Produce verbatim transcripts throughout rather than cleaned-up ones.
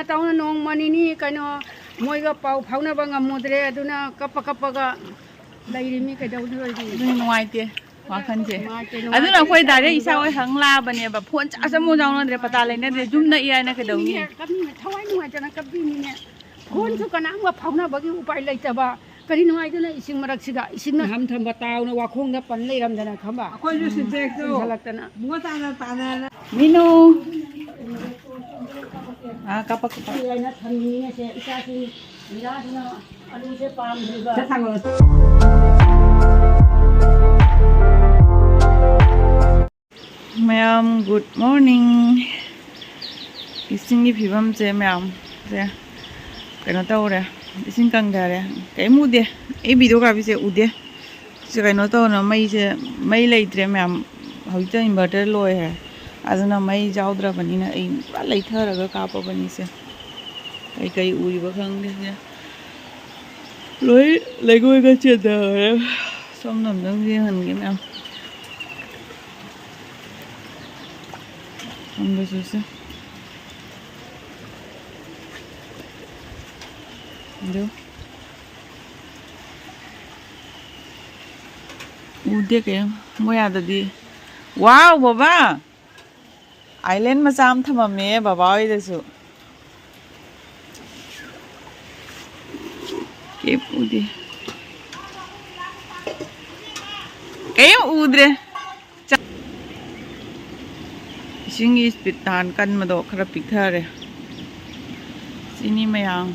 ꯇꯧꯅ ꯅꯣꯡꯃ ꯅꯤꯅꯤ ꯀꯩꯅꯣ ꯃꯣꯏꯒ ꯄꯥꯎ ꯐꯥꯎꯅꯕ ꯉꯝꯃꯨꯗ꯭ꯔꯦ, ꯑꯗꯨꯅ ꯀꯞꯄ ꯀꯞꯄꯒ ꯂꯩꯔꯤꯃꯤ꯫ ꯀꯩꯗꯧꯗꯣꯏꯅꯣ? ꯑꯗꯨꯅ ꯅꯨꯡꯉꯥꯏꯇꯦ ꯋꯥꯈꯜꯁꯦ꯫ ꯅꯨꯡꯉꯥꯏꯇꯦ, ꯅꯨꯡꯉꯥꯏꯇꯦ꯫ ꯑꯗꯨꯅ ꯑꯩꯈꯣꯏ ꯗꯥꯏꯔꯦꯛ ꯏꯁꯥ ꯍꯣꯏ ꯍꯪ ꯂꯥꯛꯑꯕꯅꯦꯕ꯫ ꯐꯣꯟ ꯆꯥꯔꯖ ꯑꯃꯨꯛ ꯌꯥꯎꯅꯗ꯭ꯔꯦ, ꯄꯇꯥ ꯂꯩꯅꯗ꯭ꯔꯦ꯫ ꯌꯨꯝ ꯅꯛꯏ ꯍꯥꯏꯅ ꯀꯩꯗꯧꯅꯤ? ꯀꯞꯄꯤꯅꯦ, ꯀꯞꯄꯤꯅꯦ, ꯊꯋꯥꯏ ꯅꯨꯡꯉꯥꯏꯇꯅ ꯀꯞꯄꯤꯅꯤꯅꯦ꯫ ꯐꯣꯟꯁꯨ ꯀꯅꯥꯝꯒ ꯐꯥꯎꯅꯕꯒꯤ ꯎꯄꯥꯏ ꯂꯩꯇꯕ꯫ ꯀꯔꯤ ꯅꯨꯡꯉꯥꯏꯗꯅ ꯏꯁꯤꯡ ꯃꯔꯛꯁꯤꯗ ꯏꯁꯤꯡꯅ ꯍꯝ ꯊꯝꯕ ꯇꯥꯎꯅ ꯋꯥꯈꯣꯡꯗ ꯄꯟ ꯂꯩꯔꯝꯗꯅ ꯈꯪꯕ? ꯑꯩꯈꯣꯏꯁꯨ ꯁꯤꯟꯇꯦꯛꯁꯇꯣ ꯆꯤꯡꯈꯠꯂꯛꯇꯅ꯫ ꯕꯨꯡꯉꯣ ꯇꯥꯅ ꯇꯥꯅꯅ꯫ ꯃꯤꯅꯨ꯫ ꯑꯥ, ꯀꯥꯞꯄꯛ, ꯀꯥꯞꯄꯛ꯫ ꯍꯥꯏꯅ ꯊꯝꯃꯤꯅꯦꯁꯦ ꯏꯆꯥꯁꯤꯡ ꯃꯤꯔꯥꯁꯤꯅ ꯑꯂꯨꯁꯦ ꯄꯥꯝꯗ꯭ꯔꯤꯕ꯫ ꯆꯠ ꯊꯥꯡꯒꯠꯂꯣ꯫ ꯃꯌꯥꯝ, good morning꯫ ꯏꯁꯤꯡꯒꯤ ꯐꯤꯕꯝꯁꯦ ꯃꯌꯥꯝꯁꯦ ꯀꯩꯅꯣ ꯇꯧꯔꯦ, ꯏꯁꯤꯡ ꯀꯪꯊꯔꯦ꯫ ꯀꯩꯝ ꯎꯗꯦ, ꯑꯩ videographyꯁꯦ ꯎꯗꯦ꯫ ꯁꯤ ꯀꯩꯅꯣ ꯇꯧꯅ ꯃꯩꯁꯦ, ꯃꯩ ꯂꯩꯇ꯭ꯔꯦ ꯃꯌꯥꯝ꯫ ꯍꯧꯖꯤꯛꯇ inverter ꯂꯣꯏ ꯍꯥꯏ, ꯑꯗꯨꯅ ꯃꯩ ꯌꯥꯎꯗ꯭ꯔꯕꯅꯤꯅ ꯑꯩ ꯄꯨꯔꯥ ꯂꯩꯊꯔꯒ ꯀꯥꯞꯄꯕꯅꯤꯁꯦ꯫ ꯀꯩꯀꯩ ꯎꯔꯤꯕ ꯈꯪꯗꯦ ꯁꯤꯗ꯫ ꯂꯣꯏ ꯂꯩꯉꯣꯏꯒ ꯆꯦꯟꯊꯈ꯭ꯔꯦ꯫ ꯁꯣꯝꯗ ꯑꯝꯇꯪ ꯌꯦꯡꯍꯟꯒꯦ ꯃꯌꯥꯝ꯫ ꯁꯣꯝꯗꯁꯨ ꯁꯦ꯫ ꯑꯗꯨ ꯎꯗꯦ ꯀꯩꯝ ꯃꯣꯏ ꯑꯥꯗꯗꯤ꯫ ꯋꯥꯎ ꯕꯕꯥ! Island ꯃꯆꯥ ꯑꯃ ꯊꯝꯃꯝꯃꯦ ꯕꯕꯥ ꯍꯣꯏꯗꯁꯨ꯫ ꯀꯩꯝ ꯎꯗꯦ꯫ ꯀꯩꯝ ꯎꯗ꯭ꯔꯦ꯫ ꯆ-, ꯏꯁꯤꯡꯒꯤ speed ꯇꯥꯟ ꯀꯟꯕꯗꯣ ꯈꯔ ꯄꯤꯛꯊꯔꯦ꯫ ꯁꯤꯅꯤ ꯃꯌꯥꯝ꯫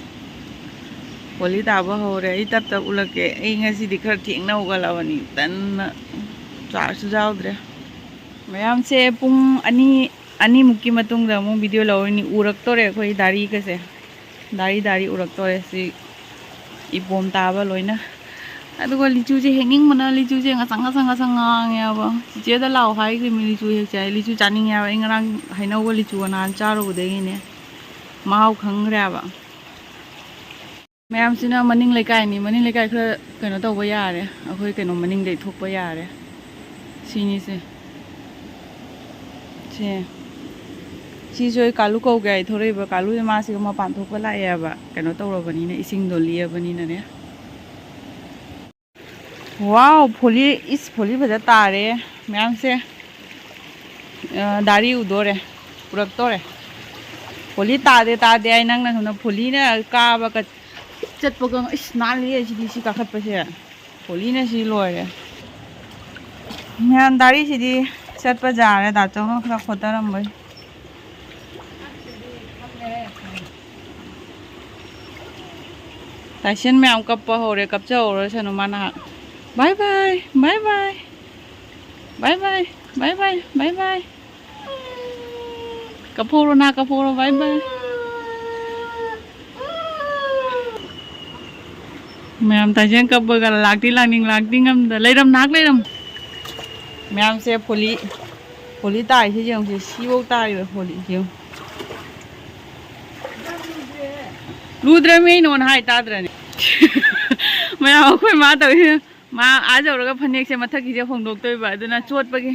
ꯍꯣꯂꯤ ꯇꯥꯕ ꯍꯧꯔꯦ꯫ ꯑꯩ ꯇꯞ ꯇꯞ ꯎꯠꯂꯛꯀꯦ꯫ ꯑꯩ ꯉꯁꯤꯗꯤ ꯈꯔ ꯊꯦꯡꯅ ꯍꯧꯒꯠꯂꯕꯅꯤ꯫ ꯇꯟꯅ ꯆꯥꯔꯖꯁꯨ ꯌꯥꯎꯗ꯭ꯔꯦ꯫ ꯃꯌꯥꯝꯁꯦ ꯄꯨꯡ ꯑꯅꯤ, ꯑꯅꯤꯃꯨꯛꯀꯤ ꯃꯇꯨꯡꯗ ꯑꯃꯨꯛ video ꯂꯧꯔꯅꯤ꯫ ꯎꯔꯛꯇꯣꯔꯦ ꯑꯩꯈꯣꯏ ꯗꯥꯔꯤꯒꯁꯦ꯫ ꯗꯥꯔꯤ ꯗꯥꯔꯤ ꯎꯔꯛꯇꯣꯔꯦ ꯁꯤ ꯏꯄꯣꯝ ꯇꯥꯕ ꯂꯣꯏꯅ꯫ ꯑꯗꯨꯒ ꯂꯤꯆꯨꯁꯦ ꯍꯦꯛꯅꯤꯡꯕꯅ ꯂꯤꯆꯨꯁꯦ ꯉꯁꯪ ꯉꯁꯪ ꯉꯁꯪ ꯉꯥꯡꯉꯦꯕ꯫ ꯆꯤꯆꯦꯗ ꯂꯥꯛꯑꯣ ꯍꯥꯏꯈ꯭ꯔꯤꯃꯤ ꯂꯤꯆꯨ ꯍꯦꯛꯁꯦ ꯍꯥꯏ꯫ ꯂꯤꯆꯨ ꯆꯥꯅꯤꯡꯉꯦ ꯍꯥꯏꯕ꯫ ꯑꯩ ꯉꯔꯥꯡ ꯍꯩꯅꯧꯒ ꯂꯤꯆꯨꯒ ꯅꯍꯥꯟ ꯆꯥꯔꯨꯕꯗꯒꯤꯅꯦ ꯃꯍꯥꯎ ꯈꯪꯈ꯭ꯔꯦꯕ꯫ ꯃꯌꯥꯝꯁꯤꯅ ꯃꯅꯤꯡ ꯂꯩꯀꯥꯏꯅꯤ꯫ ꯃꯅꯤꯡ ꯂꯩꯀꯥꯏ ꯈꯔ ꯀꯩꯅꯣ ꯇꯧꯕ ꯌꯥꯔꯦ꯫ ꯑꯩꯈꯣꯏ ꯀꯩꯅꯣ ꯃꯅꯤꯡꯗꯩ ꯊꯣꯛꯄ ꯌꯥꯔꯦ꯫ ꯁꯤꯅꯤꯁꯦ꯫ ꯁꯦ꯫ ꯁꯤꯁꯨ ꯑꯩ ꯀꯥꯂꯨ ꯀꯧꯒꯦ ꯍꯥꯏ ꯊꯣꯔꯛꯏꯕ꯫ ꯀꯥꯂꯨꯁꯦ ꯃꯥꯁꯤꯒ ꯃꯄꯥꯟ ꯊꯣꯛꯄ ꯂꯥꯛꯑꯦꯕ, ꯀꯩꯅꯣ ꯇꯧꯔꯕꯅꯤꯅ, ꯏꯁꯤꯡꯗꯣ ꯂꯤꯑꯕꯅꯤꯅꯅꯦ꯫ ꯋꯥꯎ, ꯐꯣꯂꯤ, ꯏꯁ, ꯐꯣꯂꯤ ꯐꯖ ꯇꯥꯔꯦ ꯃꯌꯥꯝꯁꯦ꯫ ꯑ, ꯗꯥꯔꯤ ꯎꯗꯣꯔꯦ, ꯄꯨꯔꯛꯇꯣꯔꯦ꯫ ꯐꯣꯂꯤ ꯇꯥꯗꯦ, ꯇꯥꯗꯦ ꯍꯥꯏ ꯅꯪꯅ ꯁꯣꯝꯗ ꯐꯣꯂꯤꯅ ꯀꯥꯕ ꯀ-, ꯆꯠꯄꯒ, ꯏꯁ, ꯅꯥꯜꯂꯤꯌꯦ ꯁꯤꯗꯤ, ꯁꯤ ꯀꯥꯈꯠꯄꯁꯦ꯫ ꯐꯣꯂꯤꯅ ꯁꯤ ꯂꯣꯏꯔꯦ꯫ ꯃꯌꯥꯝ ꯗꯥꯔꯤꯁꯤꯗꯤ ꯆꯠꯄ ꯌꯥꯔꯦ, ꯗꯥꯆꯧꯅ ꯈꯔ ꯈꯣꯠꯇꯔꯝꯕꯩ꯫ ꯇꯥꯏꯁꯟ ꯃꯌꯥꯝ ꯀꯞꯄ ꯍꯧꯔꯦ, ꯀꯞꯆꯍꯧꯔꯁꯅꯨ ꯃꯥ ꯅꯍꯥꯛ꯫ ꯕꯥꯏ ꯕꯥꯏ, ꯕꯥꯏ ꯕꯥꯏ, ꯕꯥꯏ ꯕꯥꯏ, ꯕꯥꯏ ꯕꯥꯏ, ꯕꯥꯏ ꯕꯥꯏ꯫ ꯀꯞꯍꯧꯔꯣ ꯅꯥ, ꯀꯞꯍꯧꯔꯣ, ꯕꯥꯏ ꯕꯥꯏ꯫ ꯃꯌꯥꯝ ꯇꯥꯏꯁꯦꯟ ꯀꯞꯄꯒ ꯂꯥꯛꯇꯤ ꯂꯥꯛꯅꯤꯡ, ꯂꯥꯛꯇꯤ ꯉꯝꯗ ꯂꯩꯔꯝ, ꯅꯍꯥꯛ ꯂꯩꯔꯝ꯫ ꯃꯌꯥꯝꯁꯦ ꯐꯣꯂꯤ, ꯐꯣꯂꯤ ꯇꯥꯔꯤꯁꯦ ꯌꯦꯡꯉꯨꯁꯦ, ꯁꯤꯐꯧ ꯇꯥꯔꯤꯕ ꯐꯣꯂꯤ ꯌꯦꯡꯉꯨ꯫ ꯂꯨꯗ꯭ꯔꯃꯤ ꯑꯩ ꯅꯉꯣꯟꯗ ꯍꯥꯏ ꯇꯥꯗ꯭ꯔꯅꯦ꯫ ꯃꯌꯥꯝ ꯑꯩꯈꯣꯏ ꯃꯥ ꯇꯧꯔꯤꯁꯦ, ꯃꯥ ꯑꯥ ꯌꯧꯔꯒ ꯐꯅꯦꯛꯁꯦ ꯃꯊꯛꯀꯤꯁꯦ ꯍꯣꯡꯗꯣꯛꯇꯣꯏꯕ, ꯑꯗꯨꯅ ꯆꯣꯠꯄꯒꯤ,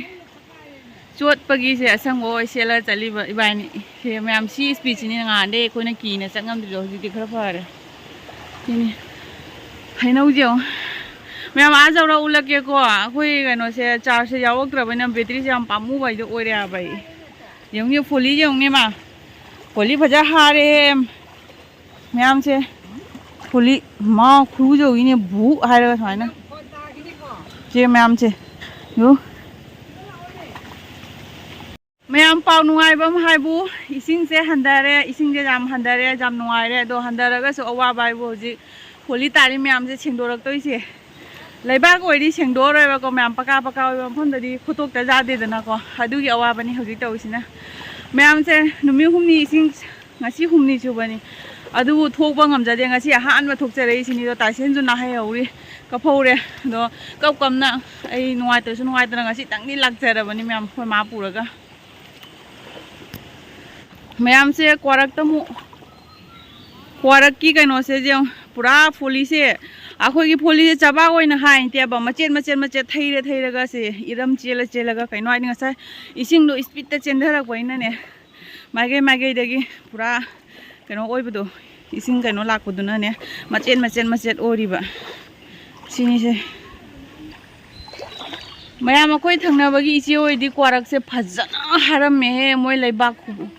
ꯆꯣꯠꯄꯒꯤꯁꯦ ꯑꯁꯪꯕ ꯑꯣꯏ ꯁꯦꯠꯂ ꯆꯠꯂꯤꯕ ꯏꯕꯥꯅꯤ꯫ ꯁꯦ ꯃꯌꯥꯝ ꯁꯤ ꯏꯁꯄꯤꯠꯁꯤꯅꯤ ꯉꯍꯥꯟꯗꯩ ꯑꯩꯈꯣꯏꯅ ꯀꯤꯅ ꯆꯠ ꯉꯝꯗ꯭ꯔꯤꯗꯣ, ꯍꯧꯖꯤꯛꯇꯤ ꯈꯔ ꯐꯔꯦ꯫ ꯁꯤꯅꯤ ꯍꯩꯅꯧꯁꯦ ꯌꯦꯡꯉꯣ꯫ ꯃꯌꯥꯝ ꯑꯥ ꯌꯧꯔ ꯎꯠꯂꯛꯀꯦꯀꯣ꯫ ꯑꯩꯈꯣꯏ ꯀꯩꯅꯣꯁꯦ ꯆꯥꯔꯖꯁꯦ ꯌꯥꯎꯔꯛꯇ꯭ꯔꯕꯅꯤꯅ ꯕꯦꯇ꯭ꯔꯤꯁꯦ ꯌꯥꯝ ꯄꯥꯝꯃꯨꯕ ꯍꯥꯏꯗꯣ ꯑꯣꯏꯔꯦ ꯍꯥꯏꯕ ꯑꯩ꯫ ꯌꯦꯡꯉꯨꯅꯦ ꯐꯣꯂꯤ ꯌꯦꯡꯉꯨꯅꯦ ꯃꯥ꯫ ꯐꯣꯂꯤ ꯐꯖ ꯍꯥꯔꯦ꯫ ꯃꯌꯥꯝꯁꯦ ꯐꯨꯂꯤ ꯃꯥ ꯈꯨꯔꯨ ꯌꯧꯏꯅꯦ ꯚꯨ ꯍꯥꯏꯔꯒ ꯁꯨꯃꯥꯏꯅ꯫ ꯆꯦ ꯃꯌꯥꯝꯁꯦ ꯌꯣ꯫ ꯃꯌꯥꯝ ꯄꯥꯎ ꯅꯨꯡꯉꯥꯏꯕ ꯑꯃ ꯍꯥꯏꯕꯨ, ꯏꯁꯤꯡꯁꯦ ꯍꯟꯊꯔꯦ, ꯏꯁꯤꯡꯁꯦ ꯌꯥꯝ ꯍꯟꯊꯔꯦ, ꯌꯥꯝ ꯅꯨꯡꯉꯥꯏꯔꯦ꯫ ꯑꯗꯣ ꯍꯟꯊꯔꯒꯁꯨ ꯑꯋꯥꯕ ꯍꯥꯏꯕꯨ ꯍꯧꯖꯤꯛ ꯐꯣꯂꯤ ꯇꯥꯔꯤ ꯃꯌꯥꯝꯁꯦ ꯁꯦꯡꯗꯣꯔꯛꯇꯣꯏꯁꯦ꯫ ꯂꯩꯕꯥꯛ ꯑꯣꯏꯗꯤ ꯁꯦꯡꯗꯣꯛꯑꯔꯣꯏꯕꯀꯣ ꯃꯌꯥꯝ, ꯄꯀꯥ ꯄꯀꯥ ꯑꯣꯏꯕ ꯃꯐꯝꯗꯗꯤ ꯈꯨꯠꯇꯣꯛꯇ ꯌꯥꯗꯦꯗꯅꯀꯣ꯫ ꯑꯗꯨꯒꯤ ꯑꯋꯥꯕꯅꯤ ꯍꯧꯖꯤꯛ ꯇꯧꯔꯤꯁꯤꯅ꯫ ꯃꯌꯥꯝꯁꯦ ꯅꯨꯃꯤꯠ ꯍꯨꯝꯅꯤ ꯏꯁꯤꯡ, ꯉꯁꯤ ꯍꯨꯝꯅꯤ ꯁꯨꯕꯅꯤ꯫ ꯑꯗꯨꯕꯨ ꯊꯣꯛꯄ ꯉꯝꯖꯗꯦ꯫ ꯉꯁꯤ ꯑꯍꯥꯟꯕ ꯊꯣꯛꯆꯔꯛꯏꯁꯤꯅꯤ꯫ ꯑꯗꯣ ꯇꯥꯏꯁꯦꯟꯁꯨ ꯅꯥꯍꯩꯍꯧꯔꯤ, ꯀꯞꯍꯧꯔꯦ꯫ ꯑꯗꯣ ꯀꯞ ꯀꯞꯅ ꯑꯩ ꯅꯨꯡꯉꯥꯏꯇ꯭ꯔꯁꯨ ꯅꯨꯡꯉꯥꯏꯇꯅ ꯉꯁꯤꯇꯪꯗꯤ ꯂꯥꯛꯆꯔꯕꯅꯤ ꯃꯌꯥꯝ, ꯑꯩꯈꯣꯏ ꯃꯥ ꯄꯨꯔꯒ꯫ ꯃꯌꯥꯝꯁꯦ ꯀ꯭ꯋꯥꯔꯛꯇ ꯑꯃꯨꯛ, ꯀ꯭ꯋꯥꯔꯛꯀꯤ ꯀꯩꯅꯣꯁꯦ ꯌꯦꯡꯉꯨ, ꯄꯨꯔꯥ ꯐꯣꯂꯤꯁꯦ, ꯑꯩꯈꯣꯏꯒꯤ ꯐꯣꯂꯤꯁꯦ ꯆꯕꯥꯛ ꯑꯣꯏꯅ ꯍꯥꯏꯅꯇꯦꯕ, ꯃꯆꯦꯠ ꯃꯆꯦꯠ ꯃꯆꯦꯠ ꯊꯩꯔ ꯊꯩꯔꯒ ꯁꯦ ꯏꯔꯝ ꯆꯦꯜꯂ ꯆꯦꯜꯂꯒ, ꯀꯩꯅꯣ ꯍꯥꯏꯗꯤ ꯉꯁꯥꯏ ꯏꯁꯤꯡꯗꯣ ꯏꯁꯄꯤꯠꯇ ꯆꯦꯟꯊꯔꯛꯄꯅꯤꯅꯅꯦ, ꯃꯥꯏꯀꯩ ꯃꯥꯏꯀꯩꯗꯒꯤ ꯄꯨꯔꯥ ꯀꯩꯅꯣ ꯑꯣꯏꯕꯗꯣ, ꯏꯁꯤꯡ ꯀꯩꯅꯣ ꯂꯥꯛꯄꯗꯨꯅꯅꯦ, ꯃꯆꯦꯠ ꯃꯆꯦꯠ ꯃꯆꯦꯠ ꯑꯣꯏꯔꯤꯕ ꯁꯤꯅꯤꯁꯦ꯫ ꯃꯌꯥꯝ, ꯑꯩꯈꯣꯏ ꯊꯪꯅꯕꯒꯤ ꯏꯆꯦ ꯍꯣꯏꯗꯤ ꯀ꯭ꯋꯥꯔꯛꯁꯦ ꯐꯖꯅ ꯍꯥꯔꯝꯃꯦꯍꯦ꯫ ꯃꯣꯏ ꯂꯩꯕꯥꯛ ꯈꯨ-,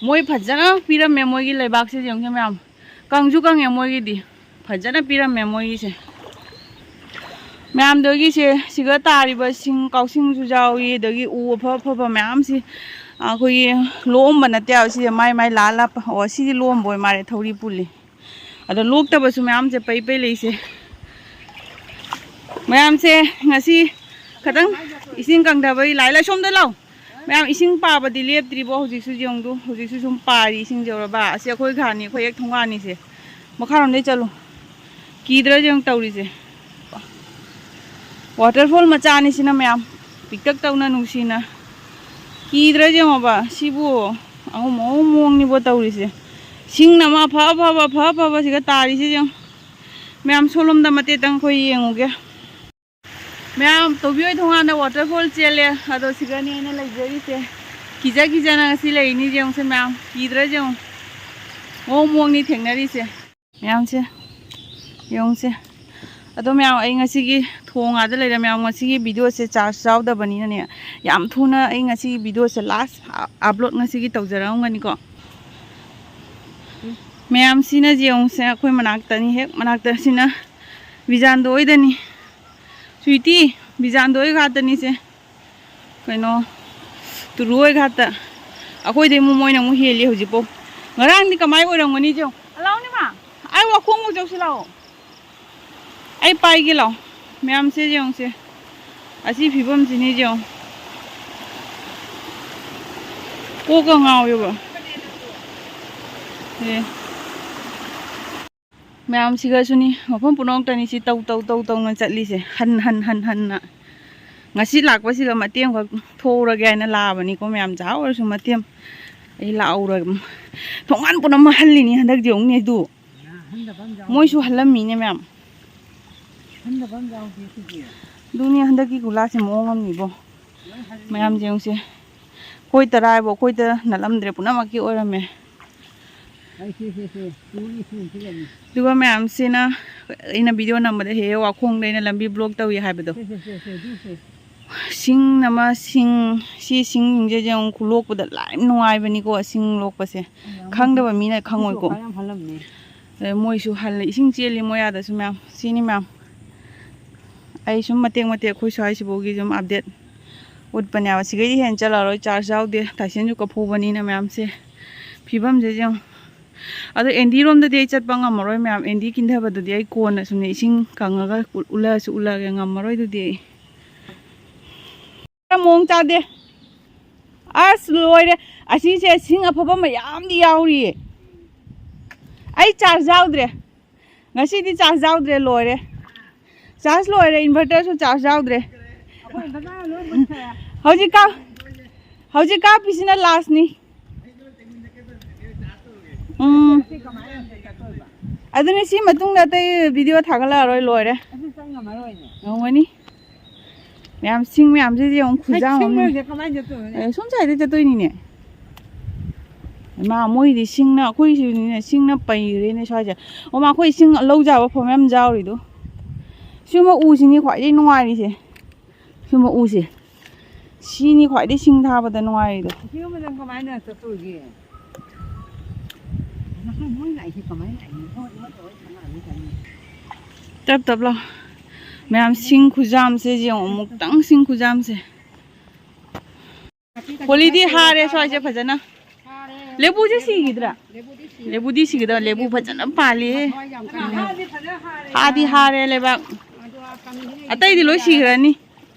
ꯃꯣꯏ ꯐꯖꯅ ꯄꯤꯔꯝꯃꯦ꯫ ꯃꯣꯏꯒꯤ ꯂꯩꯕꯥꯛꯁꯦ ꯌꯦꯡꯉꯨꯁꯦ ꯃꯌꯥꯝ, ꯀꯪꯁꯨ ꯀꯪꯉꯦ ꯃꯣꯏꯒꯤꯗꯤ꯫ ꯐꯖꯅ ꯄꯤꯔꯝꯃꯦ ꯃꯣꯏꯒꯤꯁꯦ꯫ ꯃꯌꯥꯝꯗꯒꯤꯁꯦ ꯁꯤꯒ ꯇꯥꯔꯤꯕ ꯁꯤꯡ, ꯀꯥꯎꯁꯤꯡꯁꯨ ꯌꯥꯎꯏ, ꯑꯗꯒꯤ ꯎ ꯑꯐ ꯑꯐꯕ ꯃꯌꯥꯝꯁꯤ ꯑꯩꯈꯣꯏꯒꯤ ꯂꯣꯛꯑꯝꯕ ꯅꯠꯇꯦ ꯍꯥꯏꯕ꯫ ꯁꯤꯁꯦ ꯃꯥꯏ ꯃꯥꯏ ꯂꯥꯛꯑ ꯂꯥꯛꯄ꯫ ꯑꯣ, ꯁꯤꯗꯤ ꯂꯣꯛꯑꯝꯕ ꯑꯣꯏ ꯃꯥꯜꯂꯦ, ꯊꯧꯔꯤ ꯄꯨꯜꯂꯤ꯫ ꯑꯗꯣ ꯂꯣꯛꯇꯕꯁꯨ ꯃꯌꯥꯝꯁꯦ ꯄꯩ ꯄꯩ ꯂꯩꯁꯦ꯫ ꯃꯌꯥꯝꯁꯦ ꯉꯁꯤ ꯈꯤꯇꯪ ꯏꯁꯤꯡ ꯀꯪꯊꯕꯒꯤ ꯂꯥꯏ ꯂꯥꯏ ꯁꯣꯝꯗ ꯂꯥꯎ꯫ ꯃꯌꯥꯝ, ꯏꯁꯤꯡ ꯄꯥꯕꯗꯤ ꯂꯦꯞꯇ꯭ꯔꯤꯕꯣ? ꯍꯧꯖꯤꯛꯁꯨ ꯌꯦꯡꯗꯨ, ꯍꯧꯖꯤꯛꯁꯨ ꯁꯨꯝ ꯄꯥꯔꯤ ꯏꯁꯤꯡꯁꯦ꯫ ꯌꯧꯔꯕ ꯑꯁꯤ ꯑꯩꯈꯣꯏ ꯘꯥꯠꯅꯤ, ꯑꯩꯈꯣꯏ ꯍꯦꯛ ꯊꯣꯡꯒꯥꯟꯅꯤꯁꯦ꯫ ꯃꯈꯥꯔꯣꯝꯗꯩ ꯆꯠꯂꯨ꯫ ꯀꯤꯗ꯭ꯔꯥ ꯌꯦꯡꯉꯨ ꯇꯧꯔꯤꯁꯦ꯫ Waterfall ꯃꯆꯥꯅꯤ ꯁꯤꯅ ꯃꯌꯥꯝ, ꯄꯤꯛꯇꯛ ꯇꯧꯅ ꯅꯨꯡꯁꯤꯅ꯫ ꯀꯤꯗ꯭ꯔꯥ ꯌꯦꯡꯉꯣꯕ ꯁꯤꯕꯨ꯫ ꯑꯉꯧ ꯑꯉꯧ ꯃꯑꯣꯡꯅꯤꯕꯣ ꯇꯧꯔꯤꯁꯦ꯫ ꯁꯤꯡꯅ ꯑꯃ ꯑꯐ ꯑꯐꯕ, ꯑꯐ ꯑꯐꯕ ꯁꯤꯒ ꯇꯥꯔꯤꯁꯦ ꯌꯦꯡꯉꯨ꯫ ꯃꯌꯥꯝ, ꯁꯣꯝꯂꯣꯝꯗ ꯃꯇꯦꯛꯇꯪ ꯑꯩꯈꯣꯏ ꯌꯦꯡꯉꯨꯒꯦ꯫ ꯃꯌꯥꯝ, ꯇꯣꯕꯤ ꯍꯣꯏ ꯊꯣꯡꯒꯥꯟꯗ waterfall ꯆꯦꯜꯂꯦ꯫ ꯑꯗꯣ ꯁꯤꯒꯅꯤ ꯑꯩꯅ ꯂꯩꯖꯔꯤꯁꯦ꯫ ꯀꯤꯖ ꯀꯤꯖꯅ ꯉꯁꯤ ꯂꯩꯔꯤꯅꯤ ꯌꯦꯡꯉꯨꯁꯦ ꯃꯌꯥꯝ꯫ ꯀꯤꯗ꯭ꯔꯥ ꯌꯦꯡꯉꯨ꯫ ꯃꯑꯣꯡ ꯃꯑꯣꯡꯅꯤ ꯊꯦꯡꯅꯔꯤꯁꯦ꯫ ꯃꯌꯥꯝꯁꯦ ꯌꯦꯡꯉꯨꯁꯦ꯫ ꯑꯗꯣ ꯃꯌꯥꯝ, ꯑꯩ ꯉꯁꯤꯒꯤ ꯊꯣꯡ ꯑꯥꯗ ꯂꯩꯔꯦ ꯃꯌꯥꯝ꯫ ꯉꯁꯤꯒꯤ videoꯁꯦ charge ꯌꯥꯎꯗꯕꯅꯤꯅꯅꯦ, ꯌꯥꯝ ꯊꯨꯅ ꯑꯩ ꯉꯁꯤꯒꯤ videoꯁꯦ last upload ꯉꯁꯤꯒꯤ ꯇꯧꯖꯔꯝꯒꯅꯤꯀꯣ꯫ ꯃꯌꯥꯝꯁꯤꯅ ꯌꯦꯡꯉꯨꯁꯦ, ꯑꯩꯈꯣꯏ ꯃꯅꯥꯛꯇꯅꯤ, ꯍꯦꯛ ꯃꯅꯥꯛꯇ꯫ ꯁꯤꯅ ꯕꯤꯖꯥꯟꯗꯣ ꯍꯣꯏꯗꯅꯤ꯫ ꯁ꯭ꯋꯤꯇꯤ, ꯕꯤꯖꯥꯟꯗꯣ ꯍꯣꯏ ꯒꯥꯠꯇꯅꯤꯁꯦ꯫ ꯀꯩꯅꯣ, ꯇꯨꯔꯨ ꯍꯣꯏ ꯒꯥꯠꯇ꯫ ꯑꯩꯈꯣꯏꯗꯩ ꯑꯃꯨꯛ ꯃꯣꯏꯅ ꯑꯃꯨꯛ ꯍꯦꯜꯂꯤ ꯍꯧꯖꯤꯛꯐꯥꯎ꯫ ꯉꯔꯥꯡꯗꯤ ꯀꯃꯥꯏ ꯑꯣꯏꯔꯝꯒꯅꯤ ꯌꯦꯡꯉꯨ꯫ ꯑꯂꯥꯎꯅꯤꯃ, ꯑꯩ ꯋꯥꯈꯣꯡ ꯑꯃꯨꯛ ꯆꯧꯁꯤ ꯂꯥꯛꯑꯣ꯫ ꯑꯩ ꯄꯥꯏꯒꯦ ꯂꯥꯛꯑꯣ꯫ ꯃꯌꯥꯝꯁꯦ ꯌꯦꯡꯉꯨꯁꯦ꯫ ꯑꯁꯤ ꯐꯤꯕꯝꯁꯤꯅꯤ ꯌꯦꯡꯉꯨ꯫ ꯀꯣꯛꯀ ꯉꯥꯎꯋꯦꯕ꯫ ꯑꯦ꯫ ꯃꯌꯥꯝꯁꯤꯒꯁꯨꯅꯤ, ꯃꯐꯝ ꯄꯨꯝꯅꯃꯛꯇꯅꯤ ꯁꯤ ꯇꯧ ꯇꯧ ꯇꯧ ꯇꯧꯅ ꯆꯠꯂꯤꯁꯦ, ꯍꯟ ꯍꯟ ꯍꯟ ꯍꯟꯅ꯫ ꯉꯁꯤ ꯂꯥꯛꯄꯁꯤꯒ ꯃꯇꯦꯛ ꯑꯃꯈꯛ ꯊꯣꯛꯎꯔꯒꯦ ꯍꯥꯏꯅ ꯂꯥꯛꯑꯕꯅꯤꯀꯣ ꯃꯌꯥꯝ, ꯖꯥ ꯑꯣꯏꯔꯁꯨ ꯃꯇꯦꯛ ꯑꯃ ꯑꯩ ꯂꯥꯛꯍꯧꯔꯒꯦ꯫ ꯊꯣꯡꯒꯥꯟ ꯄꯨꯝꯅꯃꯛ ꯍꯜꯂꯤꯅꯤ ꯍꯟꯗꯛꯇꯤ, ꯌꯦꯡꯉꯨꯅꯦ ꯑꯗꯨ꯫ ꯃꯣꯏꯁꯨ ꯍꯜꯂꯝꯃꯤꯅꯦ ꯃꯌꯥꯝ꯫ ꯑꯗꯨꯅꯤ ꯍꯟꯗꯛꯀꯤ ꯒꯨꯂꯥꯁꯦ ꯃꯑꯣꯡ ꯑꯃꯅꯤꯕꯣ꯫ ꯃꯌꯥꯝ ꯌꯦꯡꯉꯨꯁꯦ꯫ ꯑꯩꯈꯣꯏ ꯇꯔꯥ ꯍꯥꯏꯕꯨ ꯑꯩꯈꯣꯏꯗ ꯅꯠꯂꯝꯗ꯭ꯔꯦ, ꯄꯨꯝꯅꯃꯛꯀꯤ ꯑꯣꯏꯔꯝꯃꯦ꯫ ꯑꯗꯨꯒ ꯃꯌꯥꯝꯁꯤꯅ ꯑꯩꯅ ꯚꯤꯗꯤꯑꯣ ꯅꯝꯕꯗ ꯍꯦꯛ ꯍꯦꯛ ꯋꯥꯈꯣꯡꯗ ꯑꯩꯅ ꯂꯝꯕꯤ ꯕ꯭ꯂꯣꯛ ꯇꯧꯏ ꯍꯥꯏꯕꯗꯣ꯫ ꯁꯤꯡ ꯑꯃ, ꯁꯤꯡ, ꯁꯤ ꯁꯤꯡꯁꯦ ꯌꯦꯡꯉꯨ, ꯈꯨꯂꯣꯛꯄꯗ ꯂꯥꯏ ꯅꯨꯡꯉꯥꯏꯕꯅꯤꯀꯣ, ꯁꯤꯡ ꯂꯣꯛꯄꯁꯦ꯫ ꯈꯪꯗꯕ ꯃꯤꯅ ꯈꯪꯉꯣꯏꯀꯣ꯫ ꯑꯗꯩ ꯃꯣꯏꯁꯨ ꯍꯜꯂꯦ, ꯏꯁꯤꯡ ꯆꯦꯜꯂꯤ ꯃꯣꯏ ꯑꯥꯗꯁꯨ ꯃꯌꯥꯝ꯫ ꯁꯤꯅꯤ ꯃꯌꯥꯝ꯫ ꯑꯩ ꯁꯨꯝ ꯃꯇꯦꯛ ꯃꯇꯦꯛ ꯑꯩꯈꯣꯏ ꯁ꯭ꯋꯥꯏꯁꯤꯐꯥꯎꯒꯤ ꯁꯨꯝ ꯑꯞꯗꯦꯠ ꯎꯠꯄꯅꯦꯕ꯫ ꯁꯤꯒꯩꯗꯤ ꯍꯦꯟꯅ ꯆꯠꯂꯔꯣꯏ, ꯆꯥꯔꯖ ꯌꯥꯎꯗꯦ꯫ ꯇꯥꯏꯁꯦꯟꯁꯨ ꯀꯐꯨꯕꯅꯤꯅ ꯃꯌꯥꯝꯁꯦ꯫ ꯐꯤꯕꯝꯁꯦ ꯌꯦꯡꯉꯨ꯫ ꯑꯗꯣ ꯑꯦꯟꯗꯤ ꯔꯣꯝꯗꯗꯤ ꯑꯩ ꯆꯠꯄ ꯉꯝꯃꯔꯣꯏ ꯃꯌꯥꯝ꯫ ꯑꯦꯟꯗꯤ ꯀꯤꯟꯊꯕꯗꯨꯗꯤ ꯑꯩ ꯀꯣꯟꯅ ꯁꯨꯝꯅꯦ ꯏꯁꯤꯡ ꯀꯪꯉꯒ ꯎꯠꯂꯁꯨ ꯎꯠꯂꯒꯦ, ꯉꯝꯃꯔꯣꯏ ꯑꯗꯨꯗꯤ ꯑꯩ꯫ ꯃꯑꯣꯡ ꯆꯥꯗꯦ꯫ ꯑꯁ, ꯂꯣꯏꯔꯦ꯫ ꯑꯁꯤꯁꯦ ꯁꯤꯡ ꯑꯐꯕ ꯃꯌꯥꯝꯗꯤ ꯌꯥꯎꯔꯤꯌꯦ꯫ ꯑꯩ ꯆꯥꯔꯖ ꯌꯥꯎꯗ꯭ꯔꯦ꯫ ꯉꯁꯤꯗꯤ ꯆꯥꯔꯖ ꯌꯥꯎꯗ꯭ꯔꯦ, ꯂꯣꯏꯔꯦ꯫ ꯆꯥꯔꯖ ꯂꯣꯏꯔꯦ, ꯏꯟꯚꯔꯇꯔꯁꯨ ꯆꯥꯔꯖ ꯌꯥꯎꯗ꯭ꯔꯦ꯫ ꯍꯧꯖꯤꯛ ꯀꯥꯞ-, ꯍꯧꯖꯤꯛ ꯀꯥꯞꯄꯤꯁꯤꯅ ꯂꯥꯁꯅꯤ꯫ ꯎꯝ꯫ ꯑꯗꯨꯅꯤ, ꯁꯤ ꯃꯇꯨꯡꯗ ꯑꯇꯩ ꯚꯤꯗꯤꯑꯣ ꯊꯥꯒꯠꯂꯛꯑꯔꯣꯏ, ꯂꯣꯏꯔꯦ꯫ ꯉꯝꯒꯅꯤ꯫ ꯃꯌꯥꯝ ꯁꯤꯡ ꯃꯌꯥꯝꯁꯤꯗꯤ ꯌꯦꯡꯉꯨ, ꯈꯨꯌꯥꯝ ꯑꯃ꯫ ꯑꯦ, ꯁꯣꯝ ꯁꯥꯏꯗ ꯆꯠꯇꯣꯏꯅꯤꯅꯦ꯫ ꯏꯃꯥ, ꯃꯣꯏꯗꯤ ꯁꯤꯡꯅ, ꯑꯩꯈꯣꯏꯁꯨꯅꯤꯅꯦ, ꯁꯤꯡꯅ ꯄꯩꯔꯦꯅꯦ ꯁ꯭ꯋꯥꯏꯁꯦ꯫ ꯑꯣ, ꯃꯥ, ꯑꯩꯈꯣꯏ ꯁꯤꯡ ꯂꯧ ꯌꯥꯕ ꯐꯝ ꯌꯥꯝ ꯌꯥꯎꯔꯤꯗꯣ꯫ ꯁꯤꯒꯨꯝꯕ ꯎꯁꯤꯅꯤ ꯈ꯭ꯋꯥꯏꯗꯒꯤ ꯅꯨꯡꯉꯥꯏꯔꯤꯁꯦ꯫ ꯁꯤꯒꯨꯝꯕ ꯎꯁꯦ꯫ ꯁꯤꯅꯤ ꯈ꯭ꯋꯥꯏꯗꯒꯤ ꯁꯤꯡ ꯊꯥꯕꯗ ꯅꯨꯡꯉꯥꯏꯔꯤꯗꯣ꯫ ꯁꯤꯒꯨꯝꯕꯗ ꯀꯃꯥꯏꯅ ꯆꯠꯇꯣꯏꯒꯦ? ꯇꯞ ꯇꯞ ꯂꯥꯎ꯫ ꯃꯌꯥꯝ ꯁꯤꯡ ꯈꯨꯌꯥꯝꯁꯦ ꯌꯦꯡꯉꯣ, ꯑꯃꯨꯛꯇꯪ ꯁꯤꯡ ꯈꯨꯌꯥꯝꯁꯦ꯫ ꯀꯣꯂꯤꯗꯤ ꯍꯥꯔꯦ ꯁ꯭ꯋꯥꯏꯁꯦ ꯐꯖꯅ꯫ ꯂꯦꯕꯨꯁꯦ ꯁꯤꯈꯤꯗ꯭ꯔꯥ? ꯂꯦꯕꯨꯗꯤ ꯁꯤꯈꯤꯗ꯭ꯔꯥ? ꯂꯦꯕꯨ ꯐꯖꯅ ꯄꯥꯜꯂꯤ꯫ ꯍꯥꯗꯤ ꯍꯥꯔꯦ ꯂꯩꯕꯥꯛ꯫ ꯑꯇꯩꯗꯤ ꯂꯣꯏ ꯁꯤꯈ꯭ꯔꯅꯤ꯫